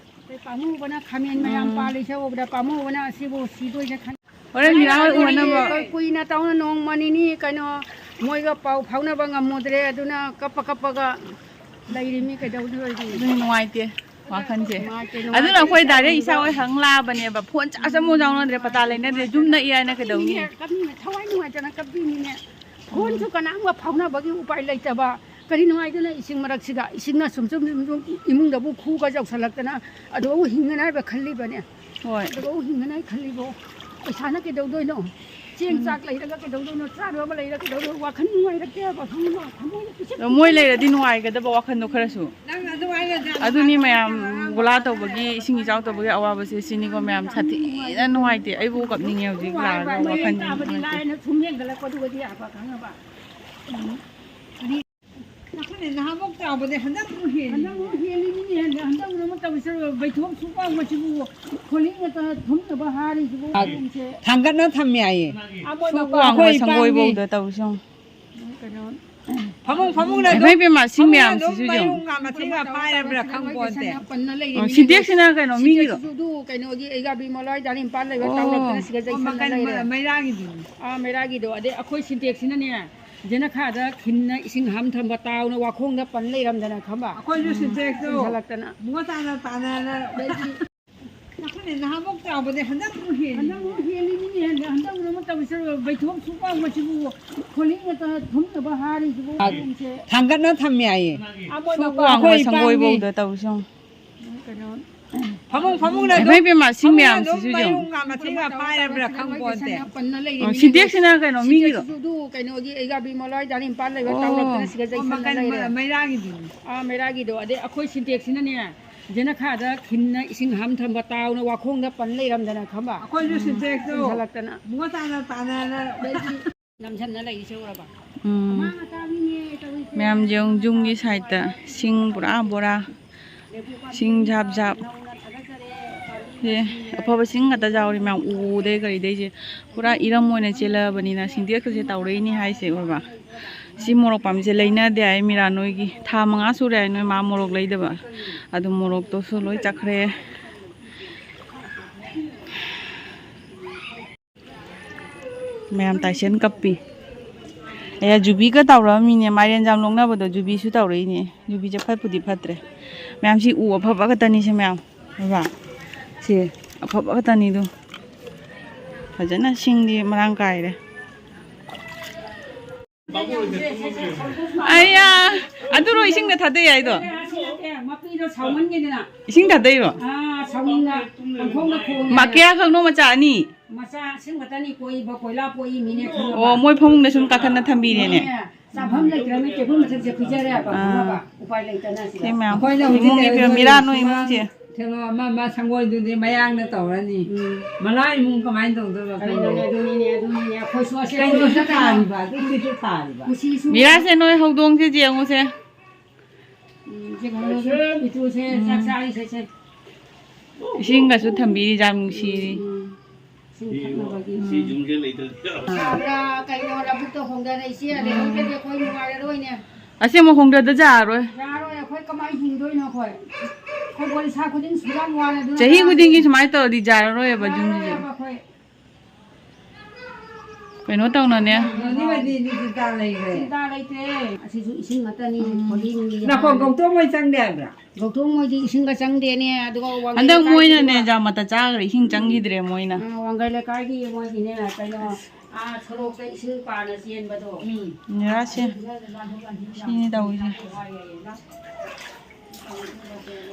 ꯄꯥꯝꯃꯨꯕꯅ ꯈꯥꯃꯦꯟ ꯃꯌꯥꯝ ꯄꯥꯜꯂꯤꯁꯦ ꯎꯕꯗ ꯄꯥꯝꯃꯨꯕꯅ ꯑꯁꯤꯕꯨ ꯁꯤꯗꯣꯏꯁꯦ ꯈꯟ-, ꯍꯣꯔꯦꯟ ꯃꯤꯔꯥ ꯍꯣꯏ ꯎꯅꯅꯕ꯫ ꯀꯨꯏꯅ ꯇꯧꯅ ꯅꯣꯡꯃ ꯅꯤꯅꯤ ꯀꯩꯅꯣ ꯃꯣꯏꯒ ꯄꯥꯎ ꯐꯥꯎꯅꯕ ꯉꯝꯃꯨꯗ꯭ꯔꯦ, ꯑꯗꯨꯅ ꯀꯞꯄ ꯀꯞꯄꯒ ꯂꯩꯔꯤꯃꯤ, ꯀꯩꯗꯧꯗꯣꯏꯅꯣ? ꯑꯗꯨꯅ ꯅꯨꯡꯉꯥꯏꯇꯦ ꯋꯥꯈꯜꯁꯦ꯫ ꯅꯨꯡꯉꯥꯏꯇꯦ, ꯅꯨꯡꯉꯥꯏꯇꯦ꯫ ꯑꯗꯨꯅ ꯑꯩꯈꯣꯏ ꯗꯥꯏꯔꯦꯛ ꯏꯁꯥ ꯍꯣꯏ ꯍꯪ ꯂꯥꯛꯑꯕꯅꯦꯕ, ꯐꯣꯟ ꯆꯥꯔꯖ ꯑꯃꯐꯥꯎ ꯌꯥꯎꯅꯗ꯭ꯔꯦ, ꯄꯇꯥ ꯂꯩꯅꯗ꯭ꯔꯦ, ꯌꯨꯝ ꯅꯛꯏ ꯍꯥꯏꯅ ꯀꯩꯗꯧꯅꯤ? ꯀꯞꯅꯤꯡꯉꯦ, ꯊꯋꯥꯏ ꯅꯨꯡꯉꯥꯏꯇꯅ ꯀꯞꯄꯤꯅꯤꯅꯦ꯫ ꯐꯣꯟꯁꯨ ꯀꯅꯥꯝꯒ ꯐꯥꯎꯅꯕꯒꯤ ꯎꯄꯥꯏ ꯂꯩꯇꯕ, ꯀꯔꯤ ꯅꯨꯡꯉꯥꯏꯗꯅ ꯏꯁꯤꯡ ꯃꯔꯛꯁꯤꯗ, ꯏꯁꯤꯡꯅ ꯁꯨꯝ ꯁꯨꯝ ꯁꯨꯝ ꯁꯨꯝ ꯏꯃꯨꯡꯗꯕꯨ ꯈꯨꯒ ꯆꯥꯎꯁꯜꯂꯛꯇꯅ, ꯑꯗꯨꯕꯨ ꯍꯤꯡꯒꯅꯤ ꯍꯥꯏꯕ ꯈꯜꯂꯤꯕꯅꯦ꯫ ꯍꯣꯏ꯫ ꯑꯗꯨꯕꯨ ꯍꯤꯡꯒꯅꯤ ꯍꯥꯏ ꯈꯜꯂꯤꯕꯣ꯫ ꯄꯩꯁꯥꯅ ꯀꯩꯗꯧꯗꯣꯏꯅꯣ? ꯆꯦꯡ ꯆꯥꯛ ꯂꯩꯔꯒ ꯀꯩꯗꯧꯗꯣꯏꯅꯣ? ꯆꯥꯅꯕ ꯂꯩꯔꯒ ꯀꯩꯗꯧꯗꯣꯏꯅꯣ? ꯋꯥꯈꯜ ꯅꯨꯡꯉꯥꯏꯔꯛꯇꯦ ꯍꯥꯏꯕ, ꯈꯪꯕ꯭ꯔꯣ? ꯊꯃꯣꯏꯅ ꯄꯤꯛꯁꯛ ꯑꯗꯣ ꯃꯣꯏ ꯂꯩꯔꯗꯤ ꯅꯨꯡꯉꯥꯏꯒꯗꯕ ꯋꯥꯈꯜꯗꯣ ꯈꯔꯁꯨ꯫ ꯅꯪ ꯑꯗꯨꯃꯥꯏꯅ ꯖꯥꯠ ꯑꯗꯨꯅꯤ ꯖꯥꯠ ꯃꯌꯥꯝ ꯉꯥꯡꯕ ꯒꯨꯂꯥ ꯇꯧꯕꯒꯤ, ꯏꯁꯤꯡ ꯏꯆꯥꯎ ꯇꯧꯕꯒꯤ ꯑꯋꯥꯕꯁꯦ ꯁꯤꯅꯤꯀꯣ ꯃꯌꯥꯝ꯫ ꯁꯥꯊꯤꯅ ꯅꯨꯡꯉꯥꯏꯇꯦ꯫ ꯑꯩꯕꯨ ꯀꯞꯅꯤꯡꯉꯦ ꯍꯧꯖꯤꯛ ꯅꯨꯡꯉꯥꯏꯕ ꯂꯥꯛꯑꯒ ꯃꯌꯦꯡ ꯋꯥꯈꯜ ꯇꯥꯕꯗꯤ ꯅꯨꯡꯉꯥꯏꯇꯦ꯫ ꯂꯥꯏꯔꯅ ꯁꯨꯝ ꯍꯦꯟꯒꯠꯂꯛꯄꯗꯨꯒꯗꯤ ꯌꯥꯕ, ꯈꯪꯉꯕ? ꯎꯝ꯫ ꯅꯈꯣꯏꯅ ꯅꯍꯥꯟꯃꯨꯛ ꯆꯥꯎꯕꯗꯤ ꯍꯟꯗꯛ ꯑꯃꯨꯛ ꯍꯦꯜꯂꯤ꯫ ꯍꯟꯗꯛ ꯑꯃꯨꯛ ꯍꯦꯜꯂꯤꯅꯤꯅꯦ꯫ ꯍꯟꯗꯛ ꯑꯃꯨꯛ ꯇꯧꯔꯤꯁꯦ ꯕꯩꯊꯣꯛ ꯁꯨꯡꯀꯥꯎ ꯃꯁꯤꯕꯨ ꯈꯣꯂꯤ ꯉꯥꯛꯇ ꯊꯨꯝꯅꯕ ꯍꯥꯔꯤꯁꯤꯕꯨ ꯑꯥ, ꯍꯥꯔꯤꯁꯦ꯫ ꯊꯥꯡꯒꯠꯅ ꯊꯝꯃꯦ ꯍꯥꯏꯌꯦ꯫ ꯑꯃꯣꯏ ꯁꯨꯛ ꯃꯄꯥ ꯋꯥꯡꯕ ꯑꯩꯈꯣꯏ ꯁꯪꯒꯣꯏ ꯏꯄꯥꯝꯒꯤ ꯕꯧꯗ ꯇꯧꯔꯤꯁꯦ ꯌꯦꯡꯉꯨ꯫ ꯀꯩꯅꯣ꯫ ꯐꯃꯨꯡ, ꯐꯃꯨꯡꯅ ꯏꯃꯥ ꯑꯗꯨꯝ, ꯏꯕꯦꯝꯃ, ꯁꯤꯡ ꯐꯃꯨꯡꯅ ꯃꯌꯥꯝꯁꯤꯁꯨ ꯑꯗꯨꯝ ꯌꯦꯡꯉꯨ꯫ ꯃꯌꯨꯡ ꯃꯊꯤꯒ ꯐꯥꯏꯔꯕ꯭ꯔꯥ ꯈꯪꯄꯣꯟꯇꯦ꯫ ꯄꯟꯅ ꯂꯩꯔꯤꯃꯤꯅꯦ꯫ ꯑꯣ, ꯁꯤꯟꯇꯦꯛꯁꯤꯅ ꯀꯩꯅꯣ, ꯃꯤꯒꯤꯔꯣ? ꯁꯤꯗꯦꯛꯁꯤꯁꯨ ꯑꯗꯨ ꯀꯩꯅꯣꯒꯤ ꯑꯩꯒꯥꯕꯤ ꯃꯂꯣꯏ ꯗꯥꯔꯤ ꯃꯄꯥꯟ ꯂꯩꯕ ꯑꯣ꯫ ꯇꯥꯎꯔꯛꯇꯅ ꯁꯤꯒ ꯑꯣ, ꯆꯩꯁꯟꯅ ꯃꯀꯟ ꯂꯩꯔꯦ꯫ ꯃ-, ꯃꯩꯔꯥꯒꯤꯗꯨꯅꯤ꯫ ꯑꯥ, ꯃꯩꯔꯥꯒꯤꯗꯣ꯫ ꯑꯗꯩ ꯑꯩꯈꯣꯏ ꯁꯤꯟꯇꯦꯛꯁꯤꯅꯅꯦ, ꯖꯅꯈꯥꯗ ꯈꯤꯟꯅ ꯏꯁꯤꯡ ꯍꯥꯝ ꯊꯝꯕ ꯇꯥꯎꯅ ꯋꯥꯈꯣꯡꯗ ꯄꯟ ꯂꯩꯔꯝꯗꯅ ꯈꯪꯕ? ꯑꯩꯈꯣꯏꯁꯨ ꯁꯤꯟꯇꯦꯛꯁꯇꯣ ꯆꯤꯡꯁꯤꯜꯂꯛꯇꯅ꯫ ꯕꯨꯡꯉꯣ ꯇꯥꯅ ꯇꯥꯅꯅ ꯑꯗꯩꯗꯤ ꯅꯈꯣꯏꯅ ꯅꯍꯥꯟꯃꯨꯛ ꯆꯥꯎꯕꯗꯤ ꯍꯟꯗꯛ ꯑꯃꯨꯛ ꯍꯦꯜꯂꯤ꯫ ꯍꯟꯗꯛ ꯑꯃꯨꯛ ꯍꯦꯜꯂꯤꯅꯤꯅꯦ, ꯍꯟꯗꯛ ꯑꯃꯨꯛ ꯇꯧꯔꯤꯁꯦ ꯕꯩꯊꯣꯛ ꯁꯨꯡꯀꯥꯎ ꯃꯁꯤꯕꯨ ꯈꯣꯂꯤ ꯉꯥꯛꯇ ꯊꯨꯝꯅꯕ ꯍꯥꯔꯤꯁꯤꯕꯨ ꯑꯥ, ꯍꯥꯔꯤꯁꯦ꯫ ꯊꯥꯡꯒꯠꯅ ꯊꯝꯃꯦ ꯍꯥꯏꯌꯦ꯫ ꯑꯃꯣꯏ ꯁꯨꯛ ꯃꯄꯥ ꯋꯥꯡꯕ ꯑꯩꯈꯣꯏ ꯏꯄꯥꯝꯒꯤ ꯁꯪꯒꯣꯏꯕꯧꯗ ꯇꯧꯔꯤꯁꯦ ꯌꯦꯡꯉꯨ꯫ ꯀꯩꯅꯣ꯫ ꯐꯃꯨꯡ, ꯐꯃꯨꯡꯅ ꯑꯗꯨꯝ, ꯏꯃꯥ ꯏꯕꯦꯝꯃ, ꯁꯤ ꯐꯃꯨꯡꯅ ꯑꯗꯨꯝ ꯃꯌꯥꯝꯁꯤꯁꯨ ꯌꯦꯡꯉꯨ꯫ ꯃꯌꯨꯡ ꯉꯥ ꯃꯊꯤꯒ ꯐꯥꯏꯔꯕ꯭ꯔꯥ ꯈꯪꯄꯣꯟꯇꯦ꯫ ꯄꯟꯅ ꯂꯩꯔꯤꯃꯤꯅꯦ꯫ ꯑꯣ, ꯁꯤꯟꯇꯦꯛꯁꯁꯤꯅ ꯀꯩꯅꯣ, ꯃꯤꯒꯤꯔꯣ? ꯁꯤꯟꯇꯦꯛꯁꯁꯤꯁꯨ ꯑꯗꯨ ꯀꯩꯅꯣꯒꯤ ꯑꯩꯒꯥꯕꯤ ꯃꯂꯣꯏ ꯗꯥꯔꯤ ꯃꯄꯥꯟ ꯂꯩꯕ ꯑꯣ꯫ ꯇꯥꯎꯔꯛꯇꯅ ꯁꯤꯒ ꯑꯣ, ꯆꯩꯁꯟꯅ ꯃꯀꯟ ꯂꯩꯔꯦ꯫ ꯃ-, ꯃꯩꯔꯥꯒꯤꯗꯨꯅꯤ꯫ ꯑꯥ, ꯃꯩꯔꯥꯒꯤꯗꯣ꯫ ꯑꯗꯩ ꯑꯩꯈꯣꯏ ꯁꯤꯟꯇꯦꯛꯁꯁꯤꯅꯅꯦ, ꯖꯅꯈꯥꯗ ꯈꯤꯟꯅ ꯏꯁꯤꯡ ꯍꯥꯝ ꯊꯝꯕ ꯇꯥꯎꯅ ꯋꯥꯈꯣꯡꯗ ꯄꯟ ꯂꯩꯔꯝꯗꯅ ꯈꯪꯕ? ꯑꯩꯈꯣꯏꯁꯨ ꯁꯤꯟꯇꯦꯛꯁꯇꯣ ꯆꯤꯡꯁꯤꯜꯂꯛꯇꯅ꯫ ꯕꯨꯡꯉꯣ ꯇꯥꯅ ꯇꯥꯅꯅ ꯅꯝꯁꯟꯅ ꯂꯩꯔꯤꯁꯦ ꯎꯔꯕ? ꯎꯝ꯫ ꯑꯉꯥꯡ ꯃꯆꯥꯅꯤꯅꯦ ꯇꯧꯔꯤꯁꯦ꯫ ꯃꯌꯥꯝ ꯌꯦꯡꯉꯨ, ꯌꯨꯝꯒꯤ ꯁꯥꯏꯠꯇ ꯁꯤꯡ ꯄꯨꯔꯥ ꯕꯣꯔꯥ꯫ ꯁꯤꯡ ꯖꯥꯞ ꯖꯥꯞ꯫ ꯁꯦ, ꯑꯐꯕ ꯁꯤꯡ ꯉꯥꯛꯇ ꯌꯥꯎꯔꯤ ꯃꯌꯥꯝ, ꯎꯗꯩ ꯀꯔꯤꯗꯩꯁꯦ꯫ ꯄꯨꯔꯥ ꯏꯔꯝ ꯑꯣꯏꯅ ꯆꯦꯜꯂꯛꯑꯕꯅꯤꯅ ꯁꯤꯟꯇꯦꯛꯁꯀꯁꯦ ꯇꯧꯔꯛꯏꯅꯤ ꯍꯥꯏꯁꯦ ꯎꯔꯕ? ꯁꯤ ꯃꯣꯔꯣꯛ ꯄꯥꯝꯕꯤꯁꯦ ꯂꯩꯅꯗꯦ ꯍꯥꯏ ꯃꯤꯔꯥ ꯅꯣꯏꯒꯤ꯫ ꯊꯥ ꯃꯉꯥ ꯁꯨꯔꯦ ꯍꯥꯏ ꯅꯣꯏ ꯃꯥ ꯃꯣꯔꯣꯛ ꯂꯩꯗꯕ꯫ ꯑꯗꯨ ꯃꯣꯔꯣꯛꯇꯨꯁꯨ ꯂꯣꯏ ꯆꯠꯈ꯭ꯔꯦ꯫ ꯃꯌꯥꯝ ꯇꯥꯏꯁꯦꯟ ꯀꯞꯄꯤ꯫ ꯑꯦ, ꯖꯨꯕꯤꯒ ꯇꯧꯔꯛꯑꯝꯃꯤꯅꯦ, ꯃꯥꯏꯔꯦꯟ ꯖꯥꯝ ꯂꯣꯛꯅꯕꯗꯣ ꯖꯨꯕꯤꯁꯨ ꯇꯧꯔꯛꯏꯅꯦ꯫ ꯖꯨꯕꯤꯁꯦ ꯐꯠꯄꯨꯗꯤ ꯐꯠꯇ꯭ꯔꯦ꯫ ꯃꯌꯥꯝ ꯁꯤ ꯎ ꯑꯐꯕ ꯈꯛꯇꯅꯤ ꯁꯤ ꯃꯌꯥꯝ꯫ ꯕꯕꯥ, ꯁꯤ ꯑꯐꯕ ꯈꯛꯇꯅꯤꯗꯣ꯫ ꯐꯖꯅ ꯁꯤꯡꯗꯤ ꯃꯔꯥꯡ ꯀꯥꯏꯔꯦ꯫ ꯑꯌꯥ, ꯑꯗꯨꯔꯣ ꯏꯁꯤꯡꯗ ꯊꯥꯗꯩ ꯍꯥꯏꯗꯣ? ꯃꯄꯤꯗꯣ ꯁꯥꯎꯃꯟꯒꯤꯗꯅ꯫ ꯏꯁꯤꯡ ꯊꯥꯗꯩꯔꯣ? ꯑꯥ, ꯁꯥꯎꯅꯤꯡꯅ ꯄꯪꯈꯣꯡꯗ ꯈꯣꯡꯉꯦ꯫ ꯃꯥ ꯀꯌꯥ ꯈꯛꯅꯣ ꯃꯆꯥ ꯑꯅꯤ? ꯃꯆꯥ ꯑꯁꯤꯃꯛꯇꯅꯤ ꯀꯣꯏꯕ, ꯀꯣꯏꯂꯥ ꯀꯣꯏ ꯃꯤꯅꯦ ꯈꯪꯉꯕ? ꯑꯣ, ꯃꯣꯏ ꯐꯃꯨꯡꯗ ꯁꯨꯝ ꯀꯥꯈꯠꯅ ꯊꯝꯕꯤꯔꯦꯅꯦ꯫ ꯆꯥꯐꯝ ꯂꯩꯇ꯭ꯔꯕꯅꯤꯅ ꯇꯦꯕꯜ ꯃꯊꯛꯁꯦ ꯄꯤꯖꯔꯦꯕ, ꯑꯥ꯫ ꯈꯪꯉꯕ? ꯎꯄꯥꯏ ꯂꯩꯇꯅ ꯁꯤꯗ꯫ ꯁꯤ ꯃꯌꯥꯝ ꯑꯩꯈꯣꯏꯅ ꯍꯧꯖꯤꯛ ꯏꯃꯨꯡꯒꯤ ꯂꯩꯔꯤꯕ ꯐꯤꯕꯝ, ꯃꯤꯔꯥ ꯅꯣꯏ ꯁꯨꯃꯥꯡ ꯏꯃꯨꯡꯁꯦ꯫ ꯀꯩꯅꯣ ꯑꯃ, ꯑꯃ ꯁꯪꯒꯣꯏꯗꯨꯗꯤ ꯃꯌꯥꯡꯅ ꯇꯧꯔꯅꯤ꯫ ꯎꯝ꯫ ꯃꯅꯥ ꯏꯃꯨꯡ ꯀꯃꯥꯏꯅ ꯇꯧꯗꯣꯏꯕ ꯈꯪꯗꯦ꯫ ꯑꯗꯨꯅꯤꯅꯦ, ꯑꯗꯨꯅꯤꯅꯦ꯫ ꯑꯩꯈꯣꯏꯁꯨ ꯑꯁꯦ ꯀꯩꯅꯣꯁꯨ ꯊꯥꯔꯤꯕ, ꯑꯗꯨꯒꯤꯁꯨ ꯊꯥꯔꯤꯕ꯫ ꯃꯤꯔꯥꯁꯦ, ꯅꯣꯏ ꯍꯧꯗꯣꯡꯁꯦ ꯌꯦꯡꯉꯨꯁꯦ꯫ ꯎꯝ, ꯁꯦ ꯀꯩꯅꯣ, ꯄꯤꯇ꯭ꯔꯨꯁꯦ ꯆꯥꯛ ꯆꯥꯔꯤꯁꯦ, ꯁꯦ꯫ ꯏꯁꯤꯡꯒꯁꯨ ꯊꯝꯕꯤꯔꯤ, ꯌꯥꯝ ꯅꯨꯡꯁꯤꯔꯤ꯫ ꯎꯝ, ꯏꯁꯤꯡ ꯊꯛꯅꯕꯒꯤ꯫ ꯁꯤ ꯌꯨꯝꯁꯦ ꯂꯩꯇ꯭ꯔꯗꯤ ꯌꯥꯔꯣꯏ꯫ ꯁꯥꯕ꯭ꯔꯥ, ꯀꯩꯅꯣ, ꯂꯧꯕꯨꯛꯇ ꯍꯣꯡꯗꯔꯛꯏꯁꯦ, ꯂꯩꯍꯧꯗ꯭ꯔꯗꯤ ꯑꯩꯈꯣꯏ ꯅꯨꯡꯉꯥꯏꯔꯔꯣꯏꯅꯦ꯫ ꯑꯁꯦꯡꯕ ꯍꯣꯡꯗꯗ ꯌꯥꯔꯣꯏ꯫ ꯌꯥꯔꯣꯏ, ꯑꯩꯈꯣꯏ ꯀꯃꯥꯏꯅ ꯍꯤꯡꯗꯣꯏꯅꯣ ꯑꯩꯈꯣꯏ? ꯑꯩꯈꯣꯏ ꯕꯣꯔꯤꯁꯥ ꯈꯨꯗꯤꯡ ꯁꯨꯔ ꯋꯥꯔꯦ, ꯑꯗꯨꯅ ꯆꯍꯤ ꯈꯨꯗꯤꯡꯒꯤ ꯁꯨꯃꯥꯏꯅ ꯇꯧꯔꯗꯤ ꯌꯥꯔꯔꯣꯏꯕ ꯌꯨꯝꯁꯤꯁꯨ꯫ ꯌꯥꯔꯔꯣꯏꯕ ꯑꯩꯈꯣꯏ꯫ ꯀꯩꯅꯣ ꯇꯧꯅꯅꯦ꯫ ꯅꯤꯅꯤꯃꯗꯤ ꯆꯤꯟꯇꯥ ꯂꯩꯈ꯭ꯔꯦ꯫ ꯆꯤꯟꯇꯥ ꯂꯩꯇ꯭ꯔꯦ꯫ ꯑꯁꯤꯁꯨ ꯏꯁꯤꯡ ꯉꯥꯛꯇꯅꯤ, ꯎꯝ꯫ ꯈꯣꯂꯤ ꯅꯨꯡꯂꯤ ꯅꯈꯣꯏ ꯍꯥꯟꯅ꯫ ꯒꯧꯇꯣꯛ ꯃꯣꯏ ꯆꯪꯗꯦ ꯍꯥꯏꯕ꯭ꯔꯥ? ꯒꯧꯇꯣꯛ ꯃꯣꯏꯗꯤ ꯏꯁꯤꯡꯒ ꯆꯪꯗꯦꯅꯦ, ꯑꯗꯨꯒ ꯋꯥꯡꯈꯩ ꯍꯟꯗꯛ ꯂꯩꯀꯥꯏꯒꯤ ꯃꯣꯏꯅꯅꯦ, ꯖꯥ ꯃꯇ ꯆꯥꯈ꯭ꯔꯦ, ꯏꯁꯤꯡ ꯆꯪꯈꯤꯗ꯭ꯔꯦ ꯃꯣꯏꯅ꯫ ꯑꯥ, ꯋꯥꯡꯈꯩ ꯂꯩꯀꯥꯏꯒꯤ ꯃꯣꯏꯒꯤꯅꯦ, ꯀꯩꯅꯣ, ꯑꯥ, ꯁꯣꯔꯣꯛꯇ ꯏꯁꯤꯡ ꯄꯥꯅ ꯆꯦꯟꯕꯗꯣ꯫ ꯎꯝ꯫ ꯌꯥꯁꯦ꯫ ꯁꯤꯅꯤ ꯇꯧꯔꯤꯁꯦ꯫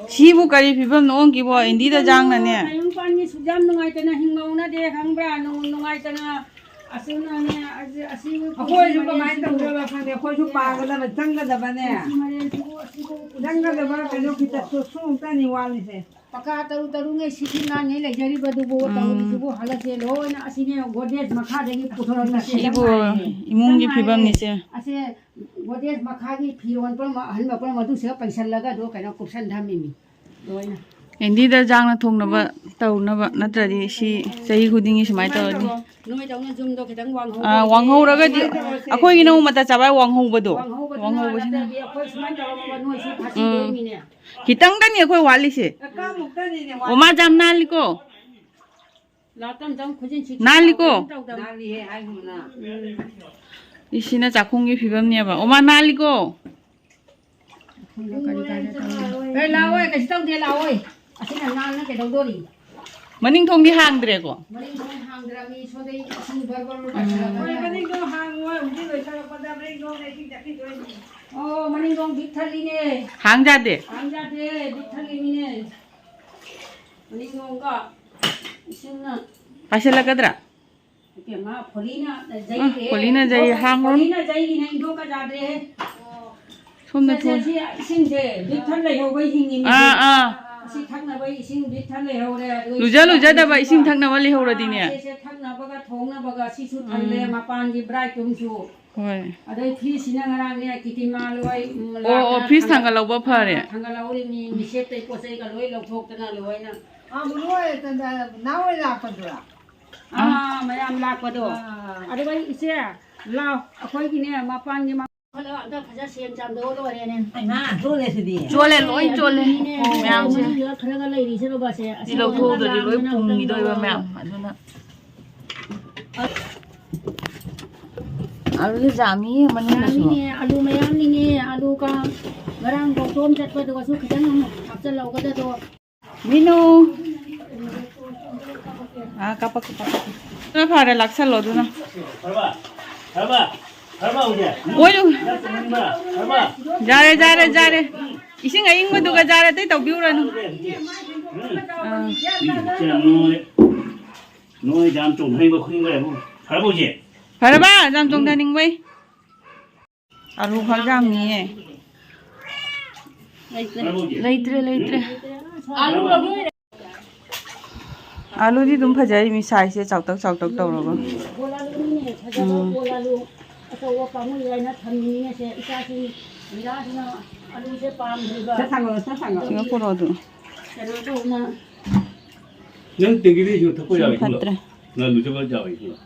ꯁꯤꯕꯨ ꯀꯔꯤ ꯐꯤꯕꯝꯅꯣ ꯑꯣꯟꯈꯤꯕꯣ? ꯏꯟꯗꯤꯗ ꯖꯥꯡꯅꯅꯦ꯫ ꯃꯌꯨꯝ ꯄꯥꯟꯒꯤꯁꯨ ꯌꯥꯝ ꯅꯨꯡꯉꯥꯏꯇꯅ ꯍꯤꯡꯍꯧꯅꯗꯦ ꯈꯪꯕ꯭ꯔꯥ? ꯅꯨꯡ-, ꯅꯨꯡꯉꯥꯏꯇꯅ ꯑꯁꯤꯅꯅꯦ, ꯑꯁꯤ, ꯑꯁꯤꯕꯨ ꯑꯩꯈꯣꯏꯁꯨ ꯀꯃꯥꯏꯅ ꯄꯨꯟꯁꯤ ꯇꯧꯗꯣꯏꯕ ꯈꯪꯗꯦ꯫ ꯑꯩꯈꯣꯏꯁꯨ ꯄꯥꯒꯗꯕ, ꯆꯪꯒꯗꯕꯅꯦ꯫ ꯄꯨꯟꯁꯤ ꯃꯔꯦꯜꯁꯤꯕꯨ ꯑꯁꯤꯕꯨ ꯄꯨꯟꯁꯤ ꯆꯪꯒꯗꯕ ꯃꯔꯦꯜ ꯀꯩꯅꯣ ꯁꯤꯕꯨ ꯈꯤꯇ ꯁꯨ-, ꯁꯨꯃꯨꯛꯇꯅꯤ ꯋꯥꯠꯂꯤꯁꯦ꯫ ꯄꯀꯥ ꯇꯔꯨ ꯇꯔꯨꯉꯩ ꯁꯤꯠ ꯁꯤꯠ ꯅꯥꯟꯉꯩ ꯂꯩꯖꯔꯤꯕꯗꯨꯕꯨ ꯎꯝ꯫ ꯇꯧꯔꯤꯁꯤꯕꯨ ꯍꯜꯂꯁꯦ ꯂꯣꯏꯅ ꯑꯁꯤꯅꯦ ꯒꯣꯗ꯭ꯔꯦꯖ ꯃꯈꯥꯗꯒꯤ ꯄꯨꯊꯣꯔꯛꯄꯁꯦ ꯁꯤꯕꯨ ꯅꯨꯡꯉꯥꯏꯔꯦ꯫ ꯏꯃꯨꯡꯒꯤ ꯅꯨꯡꯉꯥꯏꯔꯦ꯫ ꯐꯤꯕꯝꯅꯤꯁꯦ꯫ ꯑꯁꯦ ꯒꯣꯗ꯭ꯔꯦꯖ ꯃꯈꯥꯒꯤ ꯐꯤꯔꯣꯟ ꯄꯨꯝꯅꯃꯛ ꯑꯍꯟꯕ ꯄꯨꯝꯅꯃꯛ ꯑꯗꯨꯁꯤꯒ ꯄꯩꯁꯜꯂꯒ ꯑꯗꯨ ꯀꯩꯅꯣ ꯀꯨꯞꯁꯟ ꯊꯝꯃꯤꯃꯤ ꯂꯣꯏꯅ꯫ ꯑꯦꯟꯗꯤꯗ ꯖꯥꯡꯅ ꯊꯣꯡꯅꯕ ꯇꯧꯅꯕ, ꯅꯠꯇ꯭ꯔꯗꯤ ꯁꯤ ꯆꯍꯤ ꯈꯨꯗꯤꯡꯒꯤ ꯁꯨꯃꯥꯏꯅ ꯇꯧꯔꯗꯤ꯫ ꯅꯣꯏꯗꯧꯅ ꯌꯨꯝꯗꯣ ꯈꯤꯇꯪ ꯋꯥꯡꯍꯧꯕ ꯑꯥ, ꯑꯣꯏꯗꯤ ꯋꯥꯡꯍꯧꯔꯒꯗꯤ ꯁꯨꯃꯥꯏꯅ ꯇꯧꯔꯁꯦ꯫ ꯑꯩꯈꯣꯏꯒꯤꯅ ꯑꯃꯨꯛ ꯃꯇ ꯆꯥꯕ ꯋꯥꯡꯍꯧꯕꯗꯣ꯫ ꯋꯥꯡꯍꯧꯕꯗꯨꯅ ꯋꯥꯡꯍꯧꯕꯁꯤꯅ꯫ ꯅꯠꯇ꯭ꯔꯗꯤ ꯑꯩꯈꯣꯏ ꯁꯨꯃꯥꯏꯅ ꯇꯧꯔꯒ ꯅꯣꯏꯁꯨ ꯎꯝ꯫ ꯐꯥꯁꯤꯟꯗꯣꯏꯃꯤꯅꯦ꯫ ꯈꯤꯇꯪꯗꯅꯤ ꯑꯩꯈꯣꯏ ꯋꯥꯠꯂꯤꯁꯦ꯫ ꯀꯀꯥꯃꯨꯛꯇꯅꯤꯅꯦ ꯋꯥꯠꯂꯤꯁꯦ꯫ ꯑꯣ, ꯃꯥ ꯌꯥꯝ ꯅꯥꯜꯂꯤꯀꯣ꯫ ꯂꯥꯛ ꯇꯝ ꯇꯝ ꯈꯨꯖꯤꯟ ꯁꯤꯛ ꯁꯤꯛ ꯅꯥꯜꯂꯤꯀꯣ? ꯇꯧꯕ ꯇꯧꯗꯝ꯫ ꯅꯥꯜꯂꯤꯍꯦ, ꯍꯥꯏꯒꯨꯝꯅ꯫ ꯏꯁꯤꯅ ꯆꯥꯛꯈꯨꯝꯒꯤ ꯐꯤꯕꯝꯅꯦꯕ꯫ ꯑꯣ, ꯃꯥ ꯅꯥꯜꯂꯤꯀꯣ? ꯑꯦ, ꯂꯥꯛꯑꯣꯏ, ꯀꯩꯁꯨ ꯇꯧꯗꯦ, ꯂꯥꯛꯑꯣꯏ꯫ ꯑꯁꯤꯅ ꯅꯥꯟꯅ ꯀꯩꯗꯧꯗꯣꯔꯤ? ꯃꯅꯤꯡ ꯊꯣꯡꯗꯤ ꯍꯥꯡꯗ꯭ꯔꯦꯀꯣ? ꯃꯅꯤꯡ ꯊꯣꯡ ꯍꯥꯡꯗ꯭ꯔꯕꯅꯤ, ꯁꯣꯝꯗꯩ ꯏꯁꯤꯡ ꯕꯔ ꯕꯔ ꯕꯔ ꯎꯝ꯫ ꯄꯥꯏꯁꯤꯜꯂꯛꯄꯅꯦ꯫ ꯍꯣꯏ, ꯃꯅꯤꯡ ꯊꯣꯡ ꯍꯥꯡꯉꯣꯏ, ꯍꯧꯖꯤꯛ ꯂꯣꯏꯁꯤꯜꯂꯛꯄꯗ ꯃꯅꯤꯡ ꯊꯣꯡꯗ ꯏꯁꯤꯡ ꯆꯠꯈꯤꯗꯣꯏꯅꯤ꯫ ꯑꯣ, ꯃꯅꯤꯡ ꯊꯣꯡ ꯕꯤꯛ ꯊꯜꯂꯤꯅꯦ꯫ ꯍꯥꯡ ꯌꯥꯗꯦ? ꯍꯥꯡ ꯌꯥꯗꯦ, ꯕꯤꯛ ꯊꯜꯂꯤꯃꯤꯅꯦ꯫ ꯃꯅꯤꯡ ꯊꯣꯡꯒ ꯏꯁꯤꯡꯅ ꯄꯥꯏꯁꯤꯜꯂꯛꯀꯗ꯭ꯔꯥ? ꯏꯕꯦꯝꯃ, ꯐꯣꯂꯤꯅ ꯑ, ꯖꯩꯔꯦ꯫ ꯐꯣꯂꯤꯅ ꯖꯩ, ꯍꯥꯡꯉꯣ꯫ ꯐꯣꯂꯤꯅ ꯖꯩꯔꯤꯅ ꯏꯟꯊꯣꯛꯀ ꯌꯥꯗ꯭ꯔꯦꯍꯦ꯫ ꯁꯣꯝꯗ ꯁꯦ, ꯁꯦ, ꯊꯣꯛ- ꯁꯤ ꯏꯁꯤꯡꯁꯦ ꯕꯤꯛ ꯊꯟ ꯂꯩꯍꯧꯕꯩ ꯍꯤꯡꯉꯤꯅꯦ꯫ ꯑꯥ, ꯑꯥ꯫ ꯑꯁꯤ ꯊꯛꯅꯕ ꯏꯁꯤꯡ ꯕꯤꯛ ꯊꯟ ꯂꯩꯍꯧꯔꯦ꯫ ꯑꯗꯨꯒ ꯂꯨꯖ ꯏꯁꯤꯡ ꯂꯨꯖꯗꯕ ꯊꯛꯅꯕ ꯏꯁꯤꯡ ꯊꯛꯅꯕ ꯂꯩꯍꯧꯔꯗꯤꯅꯦ꯫ ꯑꯥ, ꯁꯦ, ꯁꯦ, ꯊꯛꯅꯕꯒ ꯊꯣꯡꯅꯕꯒ ꯁꯤꯁꯨ ꯊꯜꯂꯦ, ꯎꯝ꯫ ꯃꯄꯥꯟꯒꯤ ꯕ꯭ꯔꯥꯏꯠ ꯔꯨꯝꯁꯨ꯫ ꯍꯣꯏ꯫ ꯑꯗꯩ ꯐ꯭ꯔꯤꯖꯁꯤꯅ ꯉꯔꯥꯡꯅꯦ ꯀꯤꯇꯤꯃꯥ ꯂꯣꯏ, ꯎꯝ, ꯑꯣ, ꯑꯣ, ꯂꯥꯛꯇꯅ ꯐ꯭ꯔꯤꯖ ꯊꯥꯡꯒꯠ-, ꯊꯥꯡꯒꯠꯍꯧꯕ ꯐꯔꯦ꯫ ꯑꯥ, ꯊꯥꯡꯒꯠꯍꯧꯔꯤꯅꯤ, ꯃꯤꯁꯦꯞꯇꯩ ꯄꯣꯠ ꯆꯩꯒ ꯂꯣꯏ ꯂꯧꯊꯣꯛꯇꯅ ꯂꯣꯏꯅ꯫ ꯑꯥ, ꯃꯨꯅꯨ ꯍꯣꯏ, ꯇ-, ꯇ-, ꯅꯥꯎ ꯍꯣꯏ ꯂꯥꯛꯄꯗꯨꯔꯥ? ꯑꯥ, ꯃꯌꯥꯝ ꯂꯥꯛꯄꯗꯣ꯫ ꯑꯥ꯫ ꯑꯗꯨꯒ ꯏꯆꯦ, ꯂꯥꯎ, ꯑꯩꯈꯣꯏꯒꯤꯅꯦ, ꯃꯄꯥꯟꯒꯤ ꯃ-, ꯈꯔ ꯑꯝꯇ ꯐꯖ ꯁꯦꯡ ꯆꯥꯝꯊꯣꯛꯑ ꯂꯣꯏꯔꯦꯅꯦ꯫ ꯍꯩꯃꯥ, ꯆꯣꯠꯂꯦ ꯁꯤꯗꯤ꯫ ꯆꯣꯠꯂꯦ, ꯂꯣꯏ ꯆꯣꯠꯂꯦ, ꯃꯤꯅꯦ, ꯃꯌꯥꯝꯁꯦ꯫ ꯃꯅꯨꯡꯗ ꯈꯔꯒ ꯂꯩꯔꯤꯁꯦ ꯕꯕꯥꯁꯦ꯫ ꯁꯤ ꯑꯁꯤ ꯂꯧꯊꯣꯛꯍꯧꯗ꯭ꯔꯗꯤ ꯂꯣꯏ ꯂꯥꯡꯗꯅ ꯄꯨꯝꯈꯤꯗꯣꯏꯕ ꯑꯝꯇꯪ ꯃꯌꯥꯝ, ꯑꯗꯨꯅ꯫ ꯑꯂꯨꯁꯦ ꯌꯥꯝꯃꯤꯌꯦ ꯃꯅꯨꯡꯗꯁꯨ꯫ ꯌꯥꯝꯃꯤꯅꯦ, ꯑꯂꯨ ꯃꯌꯥꯝꯅꯤꯅꯦ, ꯑꯂꯨ ꯀꯥꯡ ꯉꯔꯥꯡ ꯂꯧꯊꯣꯛꯑꯝ ꯆꯠꯄꯗꯨꯒꯁꯨ ꯈꯤꯇꯪ ꯑꯃꯨꯛ ꯍꯥꯞꯆꯜꯍꯧꯒꯗꯗꯣ꯫ ꯃꯤꯅꯨ꯫ ꯑꯥ, ꯀꯥꯞꯄꯛꯀꯦ, ꯀꯥꯞꯄꯛꯀꯦ꯫ ꯑꯗꯨꯅ ꯐꯔꯦ, ꯂꯥꯛꯁꯜꯂꯣ ꯑꯗꯨꯅ꯫ ꯐꯔꯕ? ꯐꯔꯕ? ꯐꯔꯕ ꯍꯧꯖꯤꯛ? ꯑꯣꯏꯔꯨ꯫ ꯅꯪ ꯇꯨꯝꯅꯤꯡꯕ꯭ꯔꯥ? ꯐꯔꯕ? ꯌꯥꯔꯦ, ꯌꯥꯔꯦ, ꯌꯥꯔꯦ꯫ ꯏꯁꯤꯡ ꯑꯏꯪꯕꯗꯨꯒ ꯖꯥꯔ ꯑꯇꯩ ꯇꯧꯕꯤꯔꯨꯔꯅꯨ꯫ ꯎꯝ꯫ ꯑꯥ꯫ ꯏꯆꯦ ꯅꯣꯏ, ꯅꯣꯏ ꯌꯥꯝ ꯆꯣꯡꯊꯅꯤꯡꯕ ꯈꯨꯗꯤꯡ ꯂꯩꯔꯦ꯫ ꯐꯔꯕ ꯍꯧꯖꯤꯛ? ꯐꯔꯕ? ꯌꯥꯝ ꯆꯣꯡꯊꯅꯤꯡꯕꯩ? ꯑꯂꯨ ꯈꯛ ꯌꯥꯝꯅꯤꯌꯦ꯫ ꯂꯩꯇ꯭ꯔꯦ, ꯂꯩꯇ꯭ꯔꯦ꯫ ꯑꯂꯨꯗꯤ ꯑꯗꯨꯝ ꯐꯖꯔꯤ, ꯃꯤ ꯁꯥꯏꯖꯁꯦ ꯆꯥꯎꯇꯛ ꯆꯥꯎꯇꯛ ꯇꯧꯔꯒ꯫ ꯎꯝ꯫ ꯁꯤꯒ ꯄꯨꯔꯛꯑꯣ ꯑꯗꯨ꯫ ꯅꯪ ꯇꯦꯡꯀꯤꯗ ꯏꯁꯤꯡ ꯊꯛꯄ ꯁꯤ ꯌꯥꯎꯋꯤ ꯏꯁꯤꯡꯗꯣ꯫ ꯐꯠꯇ꯭ꯔꯦ꯫ ꯅꯪ ꯂꯨꯖꯕ ꯌꯥꯎꯋꯤ ꯏꯁꯤꯡꯗꯣ꯫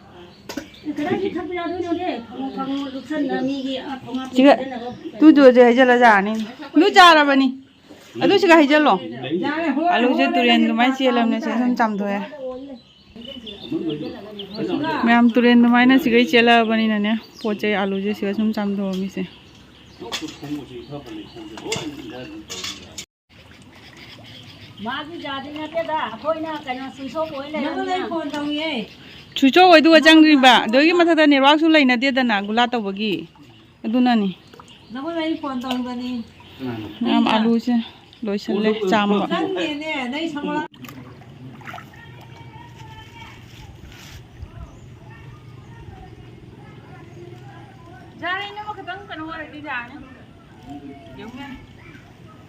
ꯀꯗꯥꯏꯗ ꯊꯛꯄ ꯌꯥꯗꯣꯏꯅꯣꯅꯦ? ꯐꯪꯉꯣ, ꯐꯪꯉꯣ, ꯂꯨꯞꯁꯟꯅ ꯃꯤꯒꯤ, ꯑ, ꯈꯣꯡꯍꯥꯞ ꯁꯤꯒ ꯂꯨꯞꯁꯟꯅꯕ꯫ ꯇꯨꯗꯨꯁꯦ ꯍꯩꯖꯜꯂ ꯌꯥꯔꯅꯤ꯫ ꯂꯨ ꯆꯥꯔꯕꯅꯤ꯫ ꯑꯗꯨ ꯁꯤꯒ ꯍꯩꯖꯜꯂꯣ꯫ ꯌꯥꯔꯦ, ꯍꯣꯏ, ꯑꯂꯨꯁꯦ ꯍꯣꯏ, ꯇꯨꯔꯦꯟ ꯍꯣꯏ, ꯑꯗꯨꯃꯥꯏꯅ ꯆꯦꯜꯂꯕꯅꯦ, ꯁꯤ ꯁꯨꯝ ꯆꯥꯝꯊꯣꯛꯑꯦ꯫ ꯃꯌꯥꯝ ꯇꯨꯔꯦꯟ ꯑꯗꯨꯃꯥꯏꯅ ꯁꯤꯒꯩ ꯆꯦꯜꯂꯛꯑꯕꯅꯤꯅꯅꯦ, ꯄꯣꯠ ꯆꯩ ꯑꯂꯨꯁꯦ ꯁꯤꯒ ꯁꯨꯝ ꯆꯥꯝꯊꯣꯛꯑꯝꯃꯤꯁꯦ꯫ ꯃꯥꯒꯤ ꯌꯥꯗꯤ ꯅꯠꯇꯦꯗ, ꯑꯩꯈꯣꯏꯅ ꯀꯩꯅꯣ ꯁꯨꯏꯁꯣꯞ ꯑꯣꯏ ꯅꯪꯉꯣꯟꯗ ꯑꯩ ꯂꯩꯔꯝꯃꯤꯅ꯫ ꯐꯣꯟ ꯇꯧꯏꯌꯦ꯫ ꯁꯨꯏꯁꯣꯞ ꯑꯣꯏꯗꯨꯒ ꯆꯪꯗ꯭ꯔꯤꯕ, ꯑꯗꯨꯒꯤ ꯃꯊꯛꯇ ꯅꯦꯠꯋꯥꯛꯁꯨ ꯂꯩꯅꯗꯦꯗꯅ ꯒꯨꯂꯥ ꯇꯧꯕꯒꯤ, ꯑꯗꯨꯅꯅꯤ꯫ ꯅꯪꯉꯣꯟꯗ ꯑꯩ ꯐꯣꯟ ꯇꯧꯔꯤꯕꯅꯤ꯫ ꯃꯌꯥꯝ ꯑꯂꯨꯁꯦ ꯂꯣꯏꯁꯤꯜꯂꯦ ꯆꯥꯝꯕ꯫ ꯅꯪꯅꯦꯅꯦ, ꯅꯪ ꯁꯒꯣꯜ꯫ ꯌꯥꯔꯦ, ꯏꯅꯝꯃ, ꯈꯤꯇꯪ ꯀꯩꯅꯣ ꯑꯣꯏꯔꯗꯤ ꯌꯥꯔꯅꯤ꯫ ꯌꯦꯡꯉꯨ,